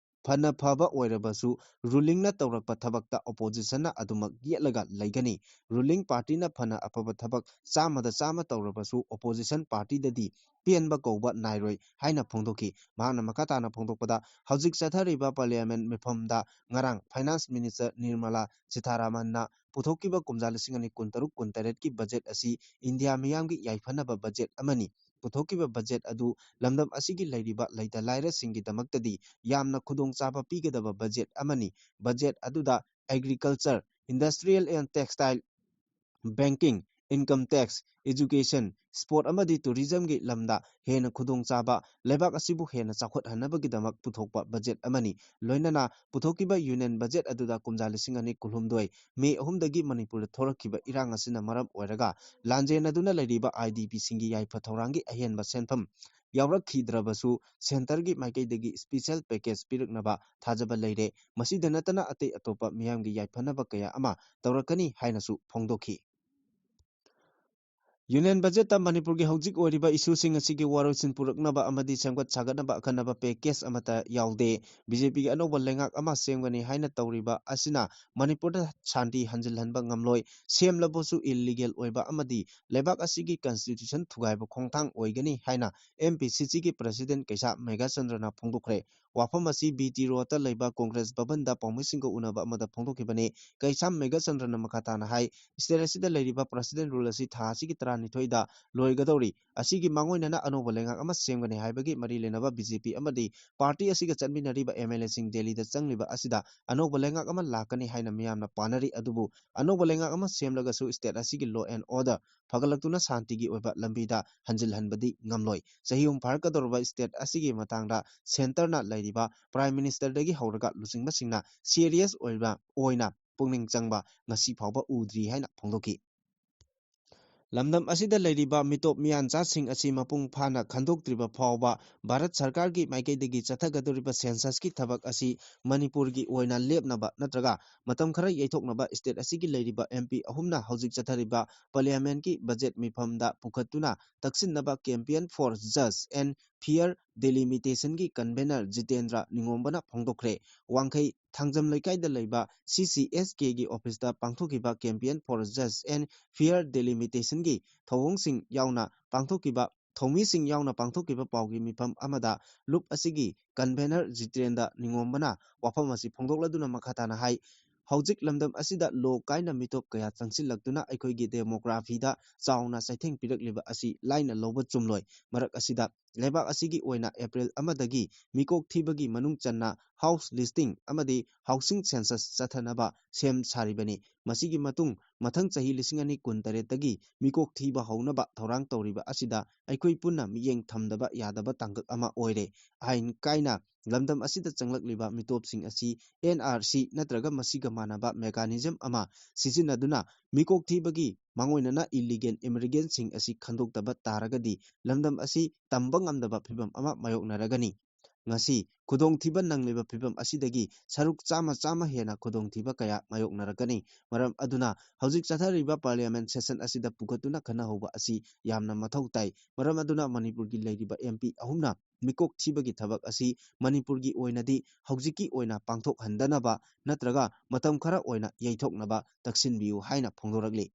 ꯐꯅ ꯐꯕ ꯑꯣꯏꯔꯕꯁꯨ rulingꯅ ꯇꯧꯔꯛꯄ ꯊꯕꯛꯇ oppositionꯅ ꯑꯗꯨꯃꯛ ꯌꯦꯠꯂꯒ ꯂꯩꯒꯅꯤ꯫ Ruling partyꯅ ꯐꯅ ꯑꯐꯕ ꯊꯕꯛ ꯆꯥꯝꯃꯗ ꯆꯥꯝꯃ ꯇꯧꯔꯕꯁꯨ opposition partyꯗꯗꯤ ꯄꯦꯟꯕ ꯀꯧꯕ ꯅꯥꯏꯔꯣꯏ ꯍꯥꯏꯅ ꯐꯣꯡꯗꯣꯛꯈꯤ꯫ ꯃꯍꯥꯛꯅ ꯃꯈꯥ ꯇꯥꯅ ꯐꯣꯡꯗꯣꯛꯄꯗ, ꯍꯧꯖꯤꯛ ꯆꯠꯊꯔꯤꯕ Parliament ꯃꯤꯐꯝꯗ ꯉꯔꯥꯡ Finance Minister ꯅꯤꯔꯃꯂꯥ ꯁꯤꯊꯥꯔꯥꯃꯟꯅ ꯄꯨꯊꯣꯛꯈꯤꯕ ꯀꯨꯝꯖꯥ ꯂꯤꯁꯤꯡ ꯑꯅꯤ ꯀꯨꯟꯇꯔꯨꯛ ꯀꯨꯟꯇꯔꯦꯠꯀꯤ budget ꯑꯁꯤ ꯏꯟꯗꯤꯌꯥ ꯃꯤꯌꯥꯝꯒꯤ ꯌꯥꯏꯐꯅꯕ budget ꯑꯃꯅꯤ꯫ ꯄꯨꯊꯣꯛꯈꯤꯕ budget ꯑꯗꯨ ꯂꯝꯗꯝ ꯑꯁꯤꯒꯤ ꯂꯩꯔꯤꯕ ꯂꯩꯇ ꯂꯥꯏꯔꯁꯤꯡꯒꯤꯗꯃꯛꯇꯗꯤ ꯌꯥꯝꯅ ꯈꯨꯗꯣꯡꯆꯥꯕ ꯄꯤꯒꯗꯕ budget ꯑꯃꯅꯤ꯫ Budget ꯑꯗꯨꯗ agriculture, industrial and textile, banking, income tax, education, sport ꯑꯃꯗꯤ tourismꯒꯤ ꯂꯝꯗ ꯍꯦꯟꯅ ꯈꯨꯗꯣꯡꯆꯥꯕ, ꯂꯩꯕꯥꯛ ꯑꯁꯤꯕꯨ ꯍꯦꯟꯅ ꯆꯥꯎꯈꯠꯍꯟꯅꯕꯒꯤꯗꯃꯛ ꯄꯨꯊꯣꯛꯄ budget ꯑꯃꯅꯤ꯫ ꯂꯣꯏꯅꯅ ꯄꯨꯊꯣꯛꯈꯤꯕ Union Budget ꯑꯗꯨꯗ ꯀꯨꯝꯖꯥ ꯂꯤꯁꯤꯡ ꯑꯅꯤ ꯀꯨꯟꯍꯨꯝꯗꯣꯏ May ꯑꯍꯨꯝꯗꯒꯤ ꯃꯅꯤꯄꯨꯔꯗ ꯊꯣꯔꯛꯈꯤꯕ ꯏꯔꯥꯡ ꯑꯁꯤꯅ ꯃꯔꯝ ꯑꯣꯏꯔꯒ ꯂꯥꯟꯖꯦꯟꯅꯗꯨꯅ ꯂꯩꯔꯤꯕ IDPꯁꯤꯡꯒꯤ ꯌꯥꯏꯐ ꯊꯧꯔꯥꯡꯒꯤ ꯑꯍꯦꯟꯕ ꯁꯦꯟꯐꯝ ꯌꯥꯎꯔꯛꯈꯤꯗ꯭ꯔꯕꯁꯨ centreꯒꯤ ꯃꯥꯏꯀꯩꯗꯒꯤ special package ꯄꯤꯔꯛꯅꯕ ꯊꯥꯖꯕ ꯂꯩꯔꯦ꯫ ꯃꯁꯤꯗ ꯅꯠꯇꯅ ꯑꯇꯩ ꯑꯇꯣꯞꯄ ꯃꯤꯌꯥꯝꯒꯤ ꯌꯥꯏꯐꯅꯕ ꯀꯌꯥ ꯑꯃ ꯇꯧꯔꯛꯀꯅꯤ ꯍꯥꯏꯅꯁꯨ ꯐꯣꯡꯗꯣꯛꯈꯤ꯫ Union Budgetꯇ ꯃꯅꯤꯄꯨꯔꯒꯤ ꯍꯧꯖꯤꯛ ꯑꯣꯏꯔꯤꯕ issueꯁꯤꯡ ꯑꯁꯤꯒꯤ ꯋꯥꯔꯣꯏꯁꯤꯟ ꯄꯨꯔꯛꯅꯕ ꯑꯃꯗꯤ ꯁꯦꯝꯒꯠ ꯁꯥꯒꯠꯅꯕ ꯑꯈꯟꯅꯕ package ꯑꯃꯠꯇ ꯌꯥꯎꯗꯦ꯫ BJPꯒꯤ ꯑꯅꯧꯕ ꯂꯩꯉꯥꯛ ꯑꯃ ꯁꯦꯝꯒꯅꯤ ꯍꯥꯏꯅ ꯇꯧꯔꯤꯕ ꯑꯁꯤꯅ ꯃꯅꯤꯄꯨꯔꯗ ꯁꯥꯟꯇꯤ ꯍꯟꯖꯤꯜꯍꯟꯕ ꯉꯝꯂꯣꯏ, ꯁꯦꯝꯂꯕꯁꯨ illegal ꯑꯣꯏꯕ ꯑꯃꯗꯤ ꯂꯩꯕꯥꯛ ꯑꯁꯤꯒꯤ constitution ꯊꯨꯒꯥꯏꯕ ꯈꯣꯡꯊꯥꯡ ꯑꯣꯏꯒꯅꯤ ꯍꯥꯏꯅ MPCCꯒꯤ President ꯀꯩꯁꯥꯝ ꯃꯦꯘꯆꯟꯗ꯭ꯔꯅ ꯐꯣꯡꯗꯣꯛꯈ꯭ꯔꯦ꯫ ꯋꯥꯐꯝ ꯑꯁꯤ BT Roadꯇ ꯂꯩꯕ Congress ꯚꯕꯟꯗ ꯄꯥꯎꯃꯤꯁꯤꯡꯒ ꯎꯅꯕ ꯑꯃꯗ ꯐꯣꯡꯗꯣꯛꯈꯤꯕꯅꯤ꯫ ꯀꯩꯁꯥꯝ ꯃꯦꯘꯆꯟꯗ꯭ꯔꯅ ꯃꯈꯥ ꯇꯥꯅ ꯍꯥꯏ, state ꯑꯁꯤꯗ ꯂꯩꯔꯤꯕ President Rule ꯑꯁꯤ ꯊꯥ ꯑꯁꯤꯒꯤ ꯇꯔꯥ ꯅꯤꯊꯣꯏꯗ ꯂꯣꯏꯒꯗꯧꯔꯤ꯫ ꯑꯁꯤꯒꯤ ꯃꯥꯡꯑꯣꯏꯅꯅ ꯑꯅꯧꯕ ꯂꯩꯉꯥꯛ ꯑꯃ ꯁꯦꯝꯒꯅꯤ ꯍꯥꯏꯕꯒꯤ ꯃꯔꯤ ꯂꯩꯅꯕ ꯕꯤ ꯖꯦ ꯄꯤ ꯑꯃꯗꯤ ꯄꯥꯔꯇꯤ ꯑꯁꯤꯒ ꯆꯠꯃꯤꯟꯅꯔꯤꯕ ꯑꯦꯝ ꯑꯦꯜ ꯑꯦꯁꯤꯡ ꯗꯦꯜꯂꯤꯗ ꯆꯪꯂꯤꯕ ꯑꯁꯤꯗ ꯑꯅꯧꯕ ꯂꯩꯉꯥꯛ ꯑꯃ ꯂꯥꯛꯀꯅꯤ ꯍꯥꯏꯅ ꯃꯤꯌꯥꯝꯅ ꯄꯥꯅꯔꯤ꯫ ꯑꯗꯨꯕꯨ ꯑꯅꯧꯕ ꯂꯩꯉꯥꯛ ꯑꯃ ꯁꯦꯝꯂꯒꯁꯨ state ꯑꯁꯤꯒꯤ law and order ꯐꯒꯠꯂꯛꯇꯨꯅ ꯁꯥꯟꯇꯤꯒꯤ ꯑꯣꯏꯕ ꯂꯝꯕꯤꯗ ꯍꯟꯖꯤꯜꯍꯟꯕꯗꯤ ꯉꯝꯂꯣꯏ꯫ ꯆꯍꯤ ꯑꯍꯨꯝ ꯐꯥꯔꯛꯀꯗꯧꯔꯕ state ꯑꯁꯤꯒꯤ ꯃꯇꯥꯡꯗ centreꯅ ꯂꯩꯔꯤꯕ Prime Ministerꯗꯒꯤ ꯍꯧꯔꯒ ꯂꯨꯆꯤꯡꯕꯁꯤꯡꯅ serious ꯑꯣꯏꯕ, ꯑꯣꯏꯅ ꯄꯨꯛꯅꯤꯡ ꯆꯪꯕ ꯉꯁꯤ ꯐꯥꯎꯕ ꯎꯗ꯭ꯔꯤ ꯍꯥꯏꯅ ꯐꯣꯡꯗꯣꯛꯈꯤ꯫ ꯂꯝꯗꯝ ꯑꯁꯤꯗ ꯂꯩꯔꯤꯕ ꯃꯤꯇꯣꯞ ꯃꯤꯌꯥꯟꯆꯥꯁꯤꯡ ꯑꯁꯤ ꯃꯄꯨꯡ ꯐꯥꯅ ꯈꯟꯗꯣꯛꯇ꯭ꯔꯤꯕ ꯐꯥꯎꯕ ꯚꯥꯔꯠ ꯁꯔꯀꯥꯔꯒꯤ ꯃꯥꯏꯀꯩꯗꯒꯤ ꯆꯠꯊꯒꯗꯧꯔꯤꯕ censusꯀꯤ ꯊꯕꯛ ꯑꯁꯤ ꯃꯅꯤꯄꯨꯔꯒꯤ ꯑꯣꯏꯅ ꯂꯦꯞꯅꯕ ꯅꯠꯇ꯭ꯔꯒ ꯃꯇꯝ ꯈꯔ ꯌꯩꯊꯣꯛꯅꯕ state ꯑꯁꯤꯒꯤ ꯂꯩꯔꯤꯕ M P ꯑꯍꯨꯝꯅ ꯍꯧꯖꯤꯛ ꯆꯠꯊꯔꯤꯕ parliamentꯀꯤ budget ꯃꯤꯐꯝꯗ ꯄꯨꯈꯠꯇꯨꯅ ꯇꯛꯁꯤꯟꯅꯕ Campaign for Just and Fair Delimitationꯒꯤ convener Jitendra ꯅꯤꯉꯣꯝꯕꯅ ꯐꯣꯡꯗꯣꯛꯈ꯭ꯔꯦ꯫ ꯋꯥꯡꯈꯩ ꯊꯥꯡꯖꯝ ꯂꯩꯀꯥꯏꯗ ꯂꯩꯕ C C S Kꯒꯤ officeꯇ ꯄꯥꯡꯊꯣꯛꯈꯤꯕ Campaign for Just and Fair Delimitationꯒꯤ ꯊꯧꯑꯣꯡꯁꯤꯡ ꯌꯥꯎꯅ ꯄꯥꯡꯊꯣꯛꯈꯤꯕ, ꯊꯧꯃꯤꯁꯤꯡ ꯌꯥꯎꯅ ꯄꯥꯡꯊꯣꯛꯈꯤꯕ ꯄꯥꯎꯒꯤ ꯃꯤꯐꯝ ꯑꯃꯗ ꯂꯨꯞ ꯑꯁꯤꯒꯤ convener ꯖꯤꯇꯦꯟꯗ꯭ꯔ ꯅꯤꯉꯣꯝꯕꯅ ꯋꯥꯐꯝ ꯑꯁꯤ ꯐꯣꯡꯗꯣꯛꯂꯗꯨꯅ ꯃꯈꯥ ꯇꯥꯅ ꯍꯥꯏ, ꯍꯧꯖꯤꯛ ꯂꯝꯗꯝ ꯑꯁꯤꯗ ꯂꯣ ꯀꯥꯏꯅ ꯃꯤꯇꯣꯞ ꯀꯌꯥ ꯆꯪꯁꯤꯜꯂꯛꯇꯨꯅ ꯑꯩꯈꯣꯏꯒꯤ demographyꯗ ꯆꯥꯎꯅ ꯆꯩꯊꯦꯡ ꯄꯤꯔꯛꯂꯤꯕ ꯑꯁꯤ ꯂꯥꯏꯅ ꯂꯧꯕ ꯆꯨꯝꯂꯣꯏ꯫ ꯃꯔꯛ ꯑꯁꯤꯗ ꯂꯩꯕꯥꯛ ꯑꯁꯤꯒꯤ ꯑꯣꯏꯅ April ꯑꯃꯗꯒꯤ ꯃꯤꯀꯣꯛ ꯊꯤꯕꯒꯤ ꯃꯅꯨꯡ ꯆꯟꯅ house listing ꯑꯃꯗꯤ housing census ꯆꯠꯊꯅꯕ ꯁꯦꯝ ꯁꯥꯔꯤꯕꯅꯤ꯫ ꯃꯁꯤꯒꯤ ꯃꯇꯨꯡ ꯃꯊꯪ ꯆꯍꯤ ꯂꯤꯁꯤꯡ ꯑꯅꯤ ꯀꯨꯟꯇꯔꯦꯠꯇꯒꯤ ꯃꯤꯀꯣꯛ ꯊꯤꯕ ꯍꯧꯅꯕ ꯊꯧꯔꯥꯡ ꯇꯧꯔꯤꯕ ꯑꯁꯤꯗ ꯑꯩꯈꯣꯏ ꯄꯨꯟꯅ ꯃꯤꯠꯌꯦꯡ ꯊꯝꯗꯕ ꯌꯥꯗꯕ ꯇꯥꯡꯀꯛ ꯑꯃ ꯑꯣꯏꯔꯦ꯫ ꯑꯥꯏꯟ ꯀꯥꯏꯅ ꯂꯝꯗꯝ ꯑꯁꯤꯗ ꯆꯪꯂꯛꯂꯤꯕ ꯃꯤꯇꯣꯞꯁꯤꯡ ꯑꯁꯤ N R C ꯅꯠꯇ꯭ꯔꯒ ꯃꯁꯤꯒ ꯃꯥꯟꯅꯕ mechanism ꯑꯃ ꯁꯤꯖꯤꯟꯅꯗꯨꯅ ꯃꯤꯀꯣꯛ ꯊꯤꯕꯒꯤ ꯃꯥꯡꯑꯣꯏꯅꯅ illegal immigrantꯁꯤꯡ ꯑꯁꯤ ꯈꯟꯗꯣꯛꯇꯕ ꯇꯥꯔꯒꯗꯤ ꯂꯝꯗꯝ ꯑꯁꯤ ꯇꯝꯕ ꯉꯝꯗꯕ ꯐꯤꯚꯝ ꯑꯃ ꯃꯥꯌꯣꯛꯅꯔꯒꯅꯤ꯫ ꯉꯁꯤ ꯈꯨꯗꯣꯡꯊꯤꯕ ꯅꯪꯂꯤꯕ ꯐꯤꯚꯝ ꯑꯁꯤꯗꯒꯤ ꯁꯔꯨꯛ ꯆꯥꯝꯃ, ꯆꯥꯝꯃ ꯍꯦꯟꯅ ꯈꯨꯗꯣꯡꯊꯤꯕ ꯀꯌꯥ ꯃꯥꯌꯣꯛꯅꯔꯛꯀꯅꯤ꯫ ꯃꯔꯝ ꯑꯗꯨꯅ ꯍꯧꯖꯤꯛ ꯆꯠꯊꯔꯤꯕ parliament session ꯑꯁꯤꯗ ꯄꯨꯈꯠꯇꯨꯅ ꯈꯟꯅꯍꯧꯕ ꯑꯁꯤ ꯌꯥꯝꯅ ꯃꯊꯧ ꯇꯥꯏ꯫ ꯃꯔꯝ ꯑꯗꯨꯅ ꯃꯅꯤꯄꯨꯔꯒꯤ ꯂꯩꯔꯤꯕ M P ꯑꯍꯨꯝꯅ ꯃꯤꯀꯣꯛ ꯊꯤꯕꯒꯤ ꯊꯕꯛ ꯑꯁꯤ ꯃꯅꯤꯄꯨꯔꯒꯤ ꯑꯣꯏꯅꯗꯤ ꯍꯧꯖꯤꯛꯀꯤ ꯑꯣꯏꯅ ꯄꯥꯡꯊꯣꯛꯍꯟꯗꯅꯕ ꯅꯠꯇ꯭ꯔꯒ ꯃꯇꯝ ꯈꯔ ꯑꯣꯏꯅ ꯌꯩꯊꯣꯛꯅꯕ ꯇꯛꯁꯤꯟꯕꯤꯌꯨ ꯍꯥꯏꯅ ꯐꯣꯡꯗꯣꯔꯛꯂꯤ꯫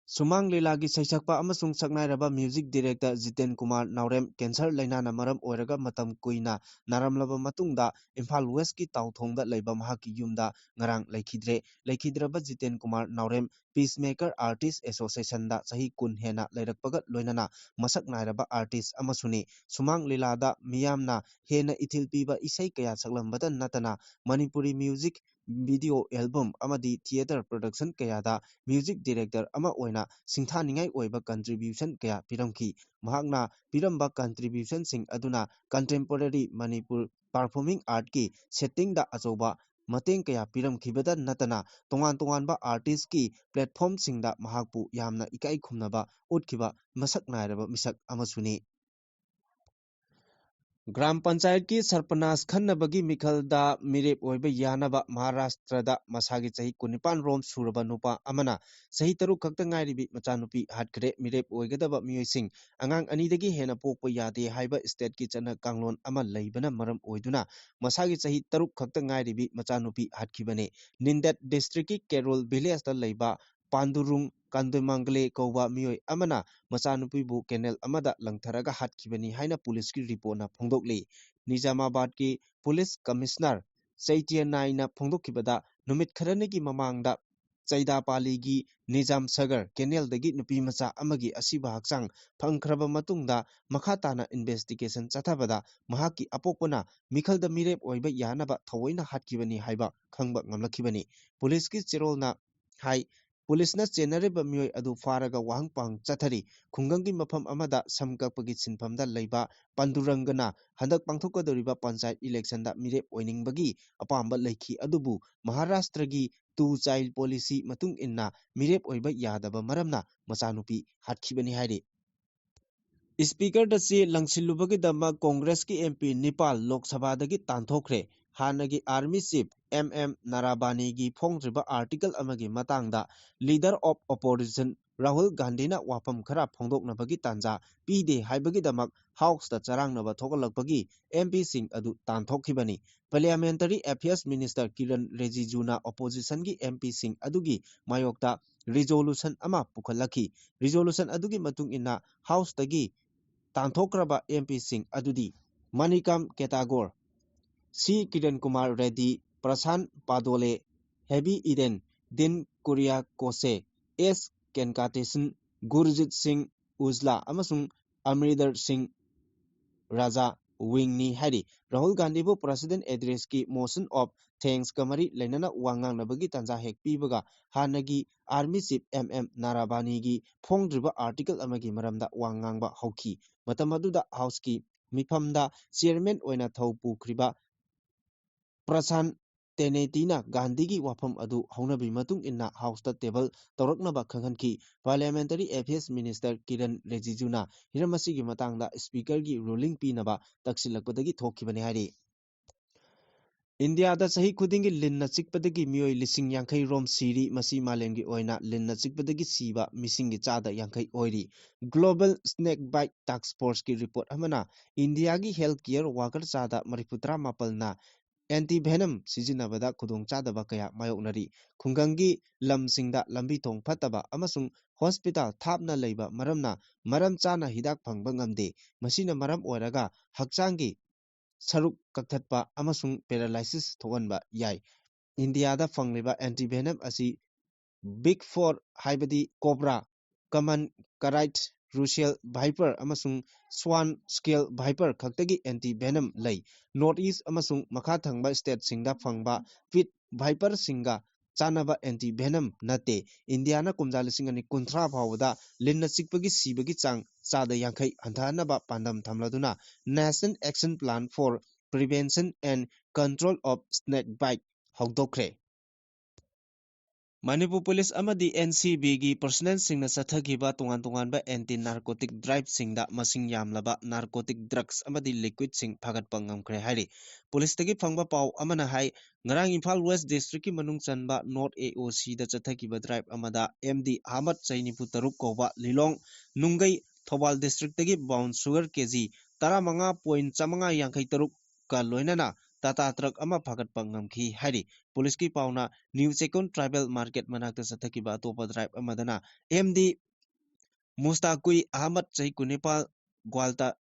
ꯁꯨꯃꯥꯡ ꯂꯤꯂꯥꯒꯤ ꯁꯩꯁꯛꯄ ꯑꯃꯁꯨꯡ ꯁꯛꯅꯥꯏꯔꯕ music director ꯖꯤꯇꯦꯟ ꯀꯨꯃꯥꯔ ꯅꯥꯎꯔꯦꯝ cancer ꯂꯥꯏꯅꯥꯅ ꯃꯔꯝ ꯑꯣꯏꯔꯒ ꯃꯇꯝ ꯀꯨꯏꯅ ꯅꯥꯔꯝꯂꯕ ꯃꯇꯨꯡꯗ ꯏꯝꯐꯥꯜ Westꯀꯤ ꯇꯥꯎꯊꯣꯡꯗ ꯂꯩꯕ ꯃꯍꯥꯛꯀꯤ ꯌꯨꯝꯗ ꯉꯔꯥꯡ ꯂꯩꯈꯤꯗ꯭ꯔꯦ꯫ ꯂꯩꯈꯤꯗ꯭ꯔꯕ ꯖꯤꯇꯦꯟ ꯀꯨꯃꯥꯔ ꯅꯥꯎꯔꯦꯝ Peacemaker Artist Associationꯗ ꯆꯍꯤ ꯀꯨꯟ ꯍꯦꯟꯅ ꯂꯩꯔꯛꯄꯒ ꯂꯣꯏꯅꯅ ꯃꯁꯛ ꯅꯥꯏꯔꯕ artist ꯑꯃꯁꯨꯅꯤ꯫ ꯁꯨꯃꯥꯡ ꯂꯤꯂꯥꯗ ꯃꯤꯌꯥꯝꯅ ꯍꯦꯟꯅ ꯏꯊꯤꯜ ꯄꯤꯕ ꯏꯁꯩ ꯀꯌꯥ ꯁꯛꯂꯝꯕꯇ ꯅꯠꯇꯅ ꯃꯅꯤꯄꯨꯔꯤ music video album ꯑꯃꯗꯤ theatre production ꯀꯌꯥꯗ music director ꯑꯃ ꯑꯣꯏꯅ ꯁꯤꯡꯊꯥꯅꯤꯡꯉꯥꯏ ꯑꯣꯏꯕ contribution ꯀꯌꯥ ꯄꯤꯔꯝꯈꯤ꯫ ꯃꯍꯥꯛꯅ ꯄꯤꯔꯝꯕ contributionꯁꯤꯡ ꯑꯗꯨꯅ contemporary ꯃꯅꯤꯄꯨꯔ performing artꯀꯤ settingꯗ ꯑꯆꯧꯕ ꯃꯇꯦꯡ ꯀꯌꯥ ꯄꯤꯔꯝꯈꯤꯕꯗ ꯅꯠꯇꯅ ꯇꯣꯉꯥꯟ ꯇꯣꯉꯥꯟꯕ artistꯀꯤ platformꯁꯤꯡꯗ ꯃꯍꯥꯛꯄꯨ ꯌꯥꯝꯅ ꯏꯀꯥꯏ ꯈꯨꯝꯅꯕ ꯎꯠꯈꯤꯕ ꯃꯁꯛ ꯅꯥꯏꯔꯕ ꯃꯤꯁꯛ ꯑꯃꯁꯨꯅꯤ꯫ ꯒ꯭ꯔꯥꯝ ꯄꯟꯆꯥꯌꯠꯀꯤ ꯁꯔꯄꯅꯥꯁ ꯈꯟꯅꯕꯒꯤ ꯃꯤꯈꯜꯗ ꯃꯤꯔꯦꯞ ꯑꯣꯏꯕ ꯌꯥꯅꯕ ꯃꯍꯥꯔꯥꯁꯇ꯭ꯔꯗ ꯃꯁꯥꯒꯤ ꯆꯍꯤ ꯀꯨꯟꯅꯤꯄꯥꯟ ꯔꯣꯝ ꯁꯨꯔꯕ ꯅꯨꯄꯥ ꯑꯃꯅ ꯆꯍꯤ ꯇꯔꯨꯛ ꯈꯛꯇ ꯉꯥꯏꯔꯤꯕꯤ ꯃꯆꯥꯅꯨꯄꯤ ꯍꯥꯠꯈ꯭ꯔꯦ꯫ ꯃꯤꯔꯦꯞ ꯑꯣꯏꯒꯗꯕ ꯃꯤꯑꯣꯏꯁꯤꯡ ꯑꯉꯥꯡ ꯑꯅꯤꯗꯒꯤ ꯍꯦꯟꯅ ꯄꯣꯛꯄ ꯌꯥꯗꯦ ꯍꯥꯏꯕ stateꯀꯤ ꯆꯠꯅ ꯀꯥꯡꯂꯣꯟ ꯑꯃ ꯂꯩꯕꯅ ꯃꯔꯝ ꯑꯣꯏꯗꯨꯅ ꯃꯁꯥꯒꯤ ꯆꯍꯤ ꯇꯔꯨꯛ ꯈꯛꯇ ꯉꯥꯏꯔꯤꯕꯤ ꯃꯆꯥꯅꯨꯄꯤ ꯍꯥꯠꯈꯤꯕꯅꯤ꯫ ꯅꯤꯟꯗꯦꯠ districtꯀꯤ ꯀꯦꯔꯣꯜ villageꯇ ꯂꯩꯕ ꯄꯥꯟꯗꯨꯔꯨꯡ ꯀꯥꯟꯗꯣꯏꯃꯥꯡꯒꯂꯦ ꯀꯧꯕ ꯃꯤꯑꯣꯏ ꯑꯃꯅ ꯃꯆꯥꯅꯨꯄꯤꯕꯨ canal ꯑꯃꯗ ꯂꯪꯊꯔꯒ ꯍꯥꯠꯈꯤꯕꯅꯤ ꯍꯥꯏꯅ ꯄꯨꯂꯤꯁꯀꯤ ꯔꯤꯄꯣꯔꯠꯅ ꯐꯣꯡꯗꯣꯛꯂꯤ꯫ ꯅꯤꯖꯥꯃꯥꯕꯥꯗꯀꯤ ꯄꯨꯂꯤꯁ ꯀꯃꯤꯁꯅꯔ ꯆꯩꯇ꯭ꯌ ꯅꯥꯏꯅ ꯐꯣꯡꯗꯣꯛꯈꯤꯕꯗ, ꯅꯨꯃꯤꯠ ꯈꯔꯅꯤꯒꯤ ꯃꯃꯥꯡꯗ ꯆꯩꯗꯥꯄꯥꯂꯤꯒꯤ ꯅꯤꯖꯥꯝ ꯁꯒꯔ canalꯗꯒꯤ ꯅꯨꯄꯤ ꯃꯆꯥ ꯑꯃꯒꯤ ꯑꯁꯤꯕ ꯍꯛꯆꯥꯡ ꯐꯪꯈ꯭ꯔꯕ ꯃꯇꯨꯡꯗ ꯃꯈꯥ ꯇꯥꯅ investigation ꯆꯠꯊꯕꯗ ꯃꯍꯥꯛꯀꯤ ꯑꯄꯣꯛꯄꯅ ꯃꯤꯈꯜꯗ ꯃꯤꯔꯦꯞ ꯑꯣꯏꯕ ꯌꯥꯅꯕ ꯊꯑꯣꯏꯅ ꯍꯥꯠꯈꯤꯕꯅꯤ ꯍꯥꯏꯕ ꯈꯪꯕ ꯉꯝꯂꯛꯈꯤꯕꯅꯤ꯫ ꯄꯨꯂꯤꯁꯀꯤ ꯆꯦꯔꯣꯜꯅ ꯍꯥꯏ, ꯄꯨꯂꯤꯁꯅ ꯆꯦꯟꯅꯔꯤꯕ ꯃꯤꯑꯣꯏ ꯑꯗꯨ ꯐꯥꯔꯒ ꯋꯥꯍꯪ ꯄꯥꯎꯍꯪ ꯆꯠꯊꯔꯤ꯫ ꯈꯨꯡꯒꯪꯒꯤ ꯃꯐꯝ ꯑꯃꯗ ꯁꯝ ꯀꯛꯄꯒꯤ ꯁꯤꯟꯐꯝꯗ ꯂꯩꯕ ꯄꯥꯟꯗꯨꯔꯪꯒꯅ ꯍꯟꯗꯛ ꯄꯥꯡꯊꯣꯛꯀꯗꯧꯔꯤꯕ ꯄꯟꯆꯥꯌꯠ electionꯗ ꯃꯤꯔꯦꯞ ꯑꯣꯏꯅꯤꯡꯕꯒꯤ ꯑꯄꯥꯝꯕ ꯂꯩꯈꯤ, ꯑꯗꯨꯕꯨ ꯃꯍꯥꯔꯥꯁꯇ꯭ꯔꯒꯤ two child policy ꯃꯇꯨꯡ ꯏꯟꯅ ꯃꯤꯔꯦꯞ ꯑꯣꯏꯕ ꯌꯥꯗꯕ ꯃꯔꯝꯅ ꯃꯆꯥꯅꯨꯄꯤ ꯍꯥꯠꯈꯤꯕꯅꯤ ꯍꯥꯏꯔꯤ꯫ Speakerꯗ ꯆꯦ ꯂꯪꯁꯤꯜꯂꯨꯕꯒꯤꯗꯃꯛ Congressꯀꯤ MP ꯅꯤꯄꯥꯜ ꯂꯣꯛ ꯁꯚꯥꯗꯒꯤ ꯇꯥꯟꯊꯣꯛꯈ꯭ꯔꯦ꯫ ꯍꯥꯟꯅꯒꯤ Army Chief ꯑꯦꯝ ꯑꯦꯝ ꯅꯥꯔꯥꯕꯥꯅꯤꯒꯤ ꯐꯣꯡꯗ꯭ꯔꯤꯕ ꯑꯥꯔꯇꯤꯀꯜ ꯑꯃꯒꯤ ꯃꯇꯥꯡꯗ Leader of Opposition ꯔꯥꯍꯨꯜ ꯒꯥꯟꯙꯤꯅ ꯋꯥꯐꯝ ꯈꯔ ꯐꯣꯡꯗꯣꯛꯅꯕꯒꯤ ꯇꯥꯟꯖꯥ ꯄꯤꯗꯦ ꯍꯥꯏꯕꯒꯤꯗꯃꯛ ꯍꯥꯎꯁꯇ ꯆꯔꯥꯡꯅꯕ ꯊꯣꯛꯍꯜꯂꯛꯄꯒꯤ ꯑꯦꯝ ꯄꯤꯁꯤꯡ ꯑꯗꯨ ꯇꯥꯟꯊꯣꯛꯈꯤꯕꯅꯤ꯫ Parliamentary Affairs Minister ꯀꯤꯔꯟ ꯔꯤꯖꯤꯖꯨꯅ ꯑꯣꯄꯣꯖꯤꯁꯟꯒꯤ ꯑꯦꯝ ꯄꯤꯁꯤꯡ ꯑꯗꯨꯒꯤ ꯃꯥꯌꯣꯛꯇ ꯔꯤꯖꯣꯂꯨꯁꯟ ꯑꯃ ꯄꯨꯈꯠꯂꯛꯈꯤ꯫ ꯔꯤꯖꯣꯂꯨꯁꯟ ꯑꯗꯨꯒꯤ ꯃꯇꯨꯡ ꯏꯟꯅ ꯍꯥꯎꯁꯇꯒꯤ ꯇꯥꯟꯊꯣꯛꯈ꯭ꯔꯕ ꯑꯦꯝ ꯄꯤꯁꯤꯡ ꯑꯗꯨꯗꯤ ꯃꯅꯤꯀꯥꯝ ꯀꯦꯇꯥꯒꯣꯔ, ꯁꯤ ꯀꯤꯔꯟ ꯀꯨꯃꯥꯔ ꯔꯦꯗꯤ, ꯄ꯭ꯔꯁꯥꯟ ꯄꯥꯗꯣꯂꯦ, ꯍꯦꯕꯤ ꯏꯗꯦꯟ, ꯗꯤꯟ ꯀꯨꯔꯤꯌꯥꯀꯣꯁꯦ, ꯑꯦꯁ ꯀꯦꯟꯀꯥꯇꯦꯁꯟ, ꯒꯨꯔꯖꯤꯠ ꯁꯤꯡ ꯎꯖꯂꯥ ꯑꯃꯁꯨꯡ ꯑꯃꯔꯤꯟꯗꯔ ꯁꯤꯡ ꯔꯥꯖꯥ ꯋꯤꯡꯅꯤ ꯍꯥꯏꯔꯤ꯫ ꯔꯥꯍꯨꯜ ꯒꯥꯟꯙꯤꯕꯨ President Addressꯀꯤ Motion of Thanksꯀ ꯃꯔꯤ ꯂꯩꯅꯅ ꯋꯥ ꯉꯥꯡꯅꯕꯒꯤ ꯇꯥꯟꯖꯥ ꯍꯦꯛ ꯄꯤꯕꯒ ꯍꯥꯟꯅꯒꯤ Army Chief ꯑꯦꯝ ꯑꯦꯝ ꯅꯥꯔꯥꯕꯥꯅꯤꯒꯤ ꯐꯣꯡꯗ꯭ꯔꯤꯕ ꯑꯥꯔꯇꯤꯀꯜ ꯑꯃꯒꯤ ꯃꯔꯝꯗ ꯋꯥ ꯉꯥꯡꯕ ꯍꯧꯈꯤ꯫ ꯃꯇꯝ ꯑꯗꯨꯗ ꯍꯥꯎꯁꯀꯤ ꯃꯤꯐꯝꯗ ꯆꯤꯌꯔꯃꯦꯟ ꯑꯣꯏꯅ ꯊꯧ ꯄꯨꯈ꯭ꯔꯤꯕ ꯄ꯭ꯔꯁꯥꯟ ꯇꯦꯅꯦꯇꯤꯅ ꯒꯥꯟꯙꯤꯒꯤ ꯋꯥꯐꯝ ꯑꯗꯨ ꯍꯧꯅꯕꯤ ꯃꯇꯨꯡ ꯏꯟꯅ ꯍꯥꯎꯁꯇ ꯇꯦꯕꯜ ꯇꯧꯔꯛꯅꯕ ꯈꯪꯍꯟꯈꯤ꯫ Parliamentary Affairs Minister ꯀꯤꯔꯟ ꯔꯤꯖꯤꯖꯨꯅ ꯍꯤꯔꯝ ꯑꯁꯤꯒꯤ ꯃꯇꯥꯡꯗ ꯁ꯭ꯄꯤꯀꯔꯒꯤ ꯔꯨꯂꯤꯡ ꯄꯤꯅꯕ ꯇꯛꯁꯤꯜꯂꯛꯄꯗꯒꯤ ꯊꯣꯛꯈꯤꯕꯅꯤ ꯍꯥꯏꯔꯤ꯫ ꯏꯟꯗꯤꯌꯥꯗ ꯆꯍꯤ ꯈꯨꯗꯤꯡꯒꯤ ꯂꯤꯟꯅ ꯆꯤꯛꯄꯗꯒꯤ ꯃꯤꯑꯣꯏ ꯂꯤꯁꯤꯡ ꯌꯥꯡꯈꯩ ꯔꯣꯝ ꯁꯤꯔꯤ꯫ ꯃꯁꯤ ꯃꯥꯂꯦꯝꯒꯤ ꯑꯣꯏꯅ ꯂꯤꯟꯅ ꯆꯤꯛꯄꯗꯒꯤ ꯁꯤꯕ ꯃꯤꯁꯤꯡꯒꯤ ꯆꯥꯗ ꯌꯥꯡꯈꯩ ꯑꯣꯏꯔꯤ꯫ Global Snake Bite Task Forceꯀꯤ ꯔꯤꯄꯣꯔꯠ ꯑꯃꯅ ꯏꯟꯗꯤꯌꯥꯒꯤ ꯍꯦꯜꯊ ꯀꯤꯌꯔ ꯋꯥꯀꯔ ꯆꯥꯗ ꯃꯔꯤꯐꯨꯇꯔꯥ ꯃꯥꯄꯜꯅ ꯑꯦꯟꯇꯤ ꯚꯦꯅꯝ ꯁꯤꯖꯤꯟꯅꯕꯗ ꯈꯨꯗꯣꯡꯆꯥꯗꯕ ꯀꯌꯥ ꯃꯥꯌꯣꯛꯅꯔꯤ꯫ ꯈꯨꯡꯒꯪꯒꯤ ꯂꯝꯁꯤꯡꯗ ꯂꯝꯕꯤ ꯊꯣꯡ ꯐꯠꯇꯕ ꯑꯃꯁꯨꯡ ꯍꯣꯁꯄꯤꯇꯥꯜ ꯊꯥꯞꯅ ꯂꯩꯕ ꯃꯔꯝꯅ ꯃꯔꯝ ꯆꯥꯅ ꯍꯤꯗꯥꯛ ꯐꯪꯕ ꯉꯝꯗꯦ꯫ ꯃꯁꯤꯅ ꯃꯔꯝ ꯑꯣꯏꯔꯒ ꯍꯛꯆꯥꯡꯒꯤ ꯁꯔꯨꯛ ꯀꯛꯊꯠꯄ ꯑꯃꯁꯨꯡ ꯄꯦꯔꯥꯂꯥꯏꯁꯤꯁ ꯊꯣꯛꯍꯟꯕ ꯌꯥꯏ꯫ ꯏꯟꯗꯤꯌꯥꯗ ꯐꯪꯂꯤꯕ ꯑꯦꯟꯇꯤ ꯚꯦꯅꯝ ꯑꯁꯤ ꯕꯤꯒ ꯐꯣꯔ, ꯍꯥꯏꯕꯗꯤ ꯀꯣꯕ꯭ꯔꯥ, ꯀꯃꯟ ꯀꯔꯥꯏꯠ, ꯔꯨꯁꯤꯌꯦꯜ ꯚꯥꯏꯄꯔ ꯑꯃꯁꯨꯡ ꯁ꯭ꯋꯥꯟ ꯁ꯭ꯀꯦꯜ ꯚꯥꯏꯄꯔ ꯈꯛꯇꯒꯤ ꯑꯦꯟꯇꯤ ꯚꯦꯅꯝ ꯂꯩ꯫ ꯅꯣꯔꯠ ꯏꯁ ꯑꯃꯁꯨꯡ ꯃꯈꯥ ꯊꯪꯕ ꯁ꯭ꯇꯦꯠꯁꯤꯡꯗ ꯐꯪꯕ ꯄꯤꯠ ꯚꯥꯏꯄꯔꯁꯤꯡꯒ ꯆꯥꯟꯅꯕ ꯑꯦꯟꯇꯤ ꯚꯦꯅꯝ ꯅꯠꯇꯦ꯫ ꯏꯟꯗꯤꯌꯥꯅ ꯀꯨꯝꯖꯥ ꯂꯤꯁꯤꯡ ꯑꯅꯤ ꯀꯨꯟꯊ꯭ꯔꯥ ꯐꯥꯎꯕꯗ ꯂꯤꯟꯅ ꯆꯤꯛꯄꯒꯤ ꯁꯤꯕꯒꯤ ꯆꯥꯡ ꯆꯥꯗ ꯌꯥꯡꯈꯩ ꯍꯟꯊꯍꯟꯅꯕ ꯄꯥꯟꯗꯝ ꯊꯝꯂꯗꯨꯅ National Action Plan for Prevention and Control of Snake Bite ꯍꯧꯗꯣꯛꯈ꯭ꯔꯦ꯫ ꯃꯅꯤꯄꯨꯔ ꯄꯨꯂꯤꯁ ꯑꯃꯗꯤ N C Bꯒꯤ personnelꯁꯤꯡꯅ ꯆꯠꯊꯈꯤꯕ ꯇꯣꯉꯥꯟ ꯇꯣꯉꯥꯟꯕ anti narcotic driveꯁꯤꯡꯗ ꯃꯁꯤꯡ ꯌꯥꯝꯂꯕ narcotic drugs ꯑꯃꯗꯤ liquidꯁꯤꯡ ꯐꯥꯒꯠꯄ ꯉꯝꯈ꯭ꯔꯦ ꯍꯥꯏꯔꯤ꯫ ꯄꯨꯂꯤꯁꯇꯒꯤ ꯐꯪꯕ ꯄꯥꯎ ꯑꯃꯅ ꯍꯥꯏ, ꯉꯔꯥꯡ ꯏꯝꯐꯥꯜ West Districtꯀꯤ ꯃꯅꯨꯡ ꯆꯟꯕ North A O Cꯗ ꯆꯠꯊꯈꯤꯕ drive ꯑꯃꯗ M D ꯑꯍꯃꯗ ꯆꯍꯤ ꯅꯤꯐꯨ ꯇꯔꯨꯛ ꯀꯧꯕ ꯂꯤꯂꯣꯡ ꯅꯨꯡꯒꯩ Thoubal districtꯇꯒꯤ brown sugar K G ꯇꯔꯥꯃꯉꯥ point ꯆꯥꯃꯉꯥ ꯌꯥꯡꯈꯩ ꯇꯔꯨꯛꯀ ꯂꯣꯏꯅꯅ Tata truck ꯑꯃ ꯐꯥꯒꯠꯄ ꯉꯝꯈꯤ ꯍꯥꯏꯔꯤ꯫ ꯄꯨꯂꯤꯁꯀꯤ ꯄꯥꯎꯅ New Checkon tribal market ꯃꯅꯥꯛꯇ ꯆꯠꯊꯈꯤꯕ ꯑꯇꯣꯞꯄ drive ꯑꯃꯗꯅ M D ꯃꯨꯁꯇꯥꯀꯨꯏ ꯑꯍꯃꯗ ꯆꯍꯤ ꯀꯨꯟꯅꯤꯄꯥꯜ ꯒ꯭ꯋꯥꯜꯇ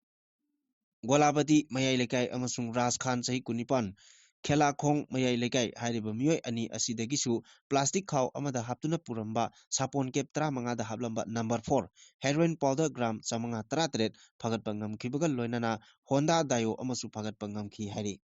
ꯒꯣꯂꯥꯕꯗꯤ ꯃꯌꯥꯏ ꯂꯩꯀꯥꯏ ꯑꯃꯁꯨꯡ ꯔꯥꯖ ꯈꯥꯟ ꯆꯍꯤ ꯀꯨꯟꯅꯤꯄꯥꯟ ꯈꯦꯂꯥꯈꯣꯡ ꯃꯌꯥꯏ ꯂꯩꯀꯥꯏ ꯍꯥꯏꯔꯤꯕ ꯃꯤꯑꯣꯏ ꯑꯅꯤ ꯑꯁꯤꯗꯒꯤꯁꯨ plastic ꯈꯥꯎ ꯑꯃꯗ ꯍꯥꯞꯇꯨꯅ ꯄꯨꯔꯝꯕ ꯁꯥꯄꯣꯟ cap ꯇꯔꯥꯃꯉꯥꯗ ꯍꯥꯞꯂꯝꯕ number four heroin powder gram ꯆꯥꯃꯉꯥ ꯇꯔꯥꯇꯔꯦꯠ ꯐꯥꯒꯠꯄ ꯉꯝꯈꯤꯕꯒ ꯂꯣꯏꯅꯅ Honda Dio ꯑꯃꯁꯨ ꯐꯥꯒꯠꯄ ꯉꯝꯈꯤ ꯍꯥꯏꯔꯤ꯫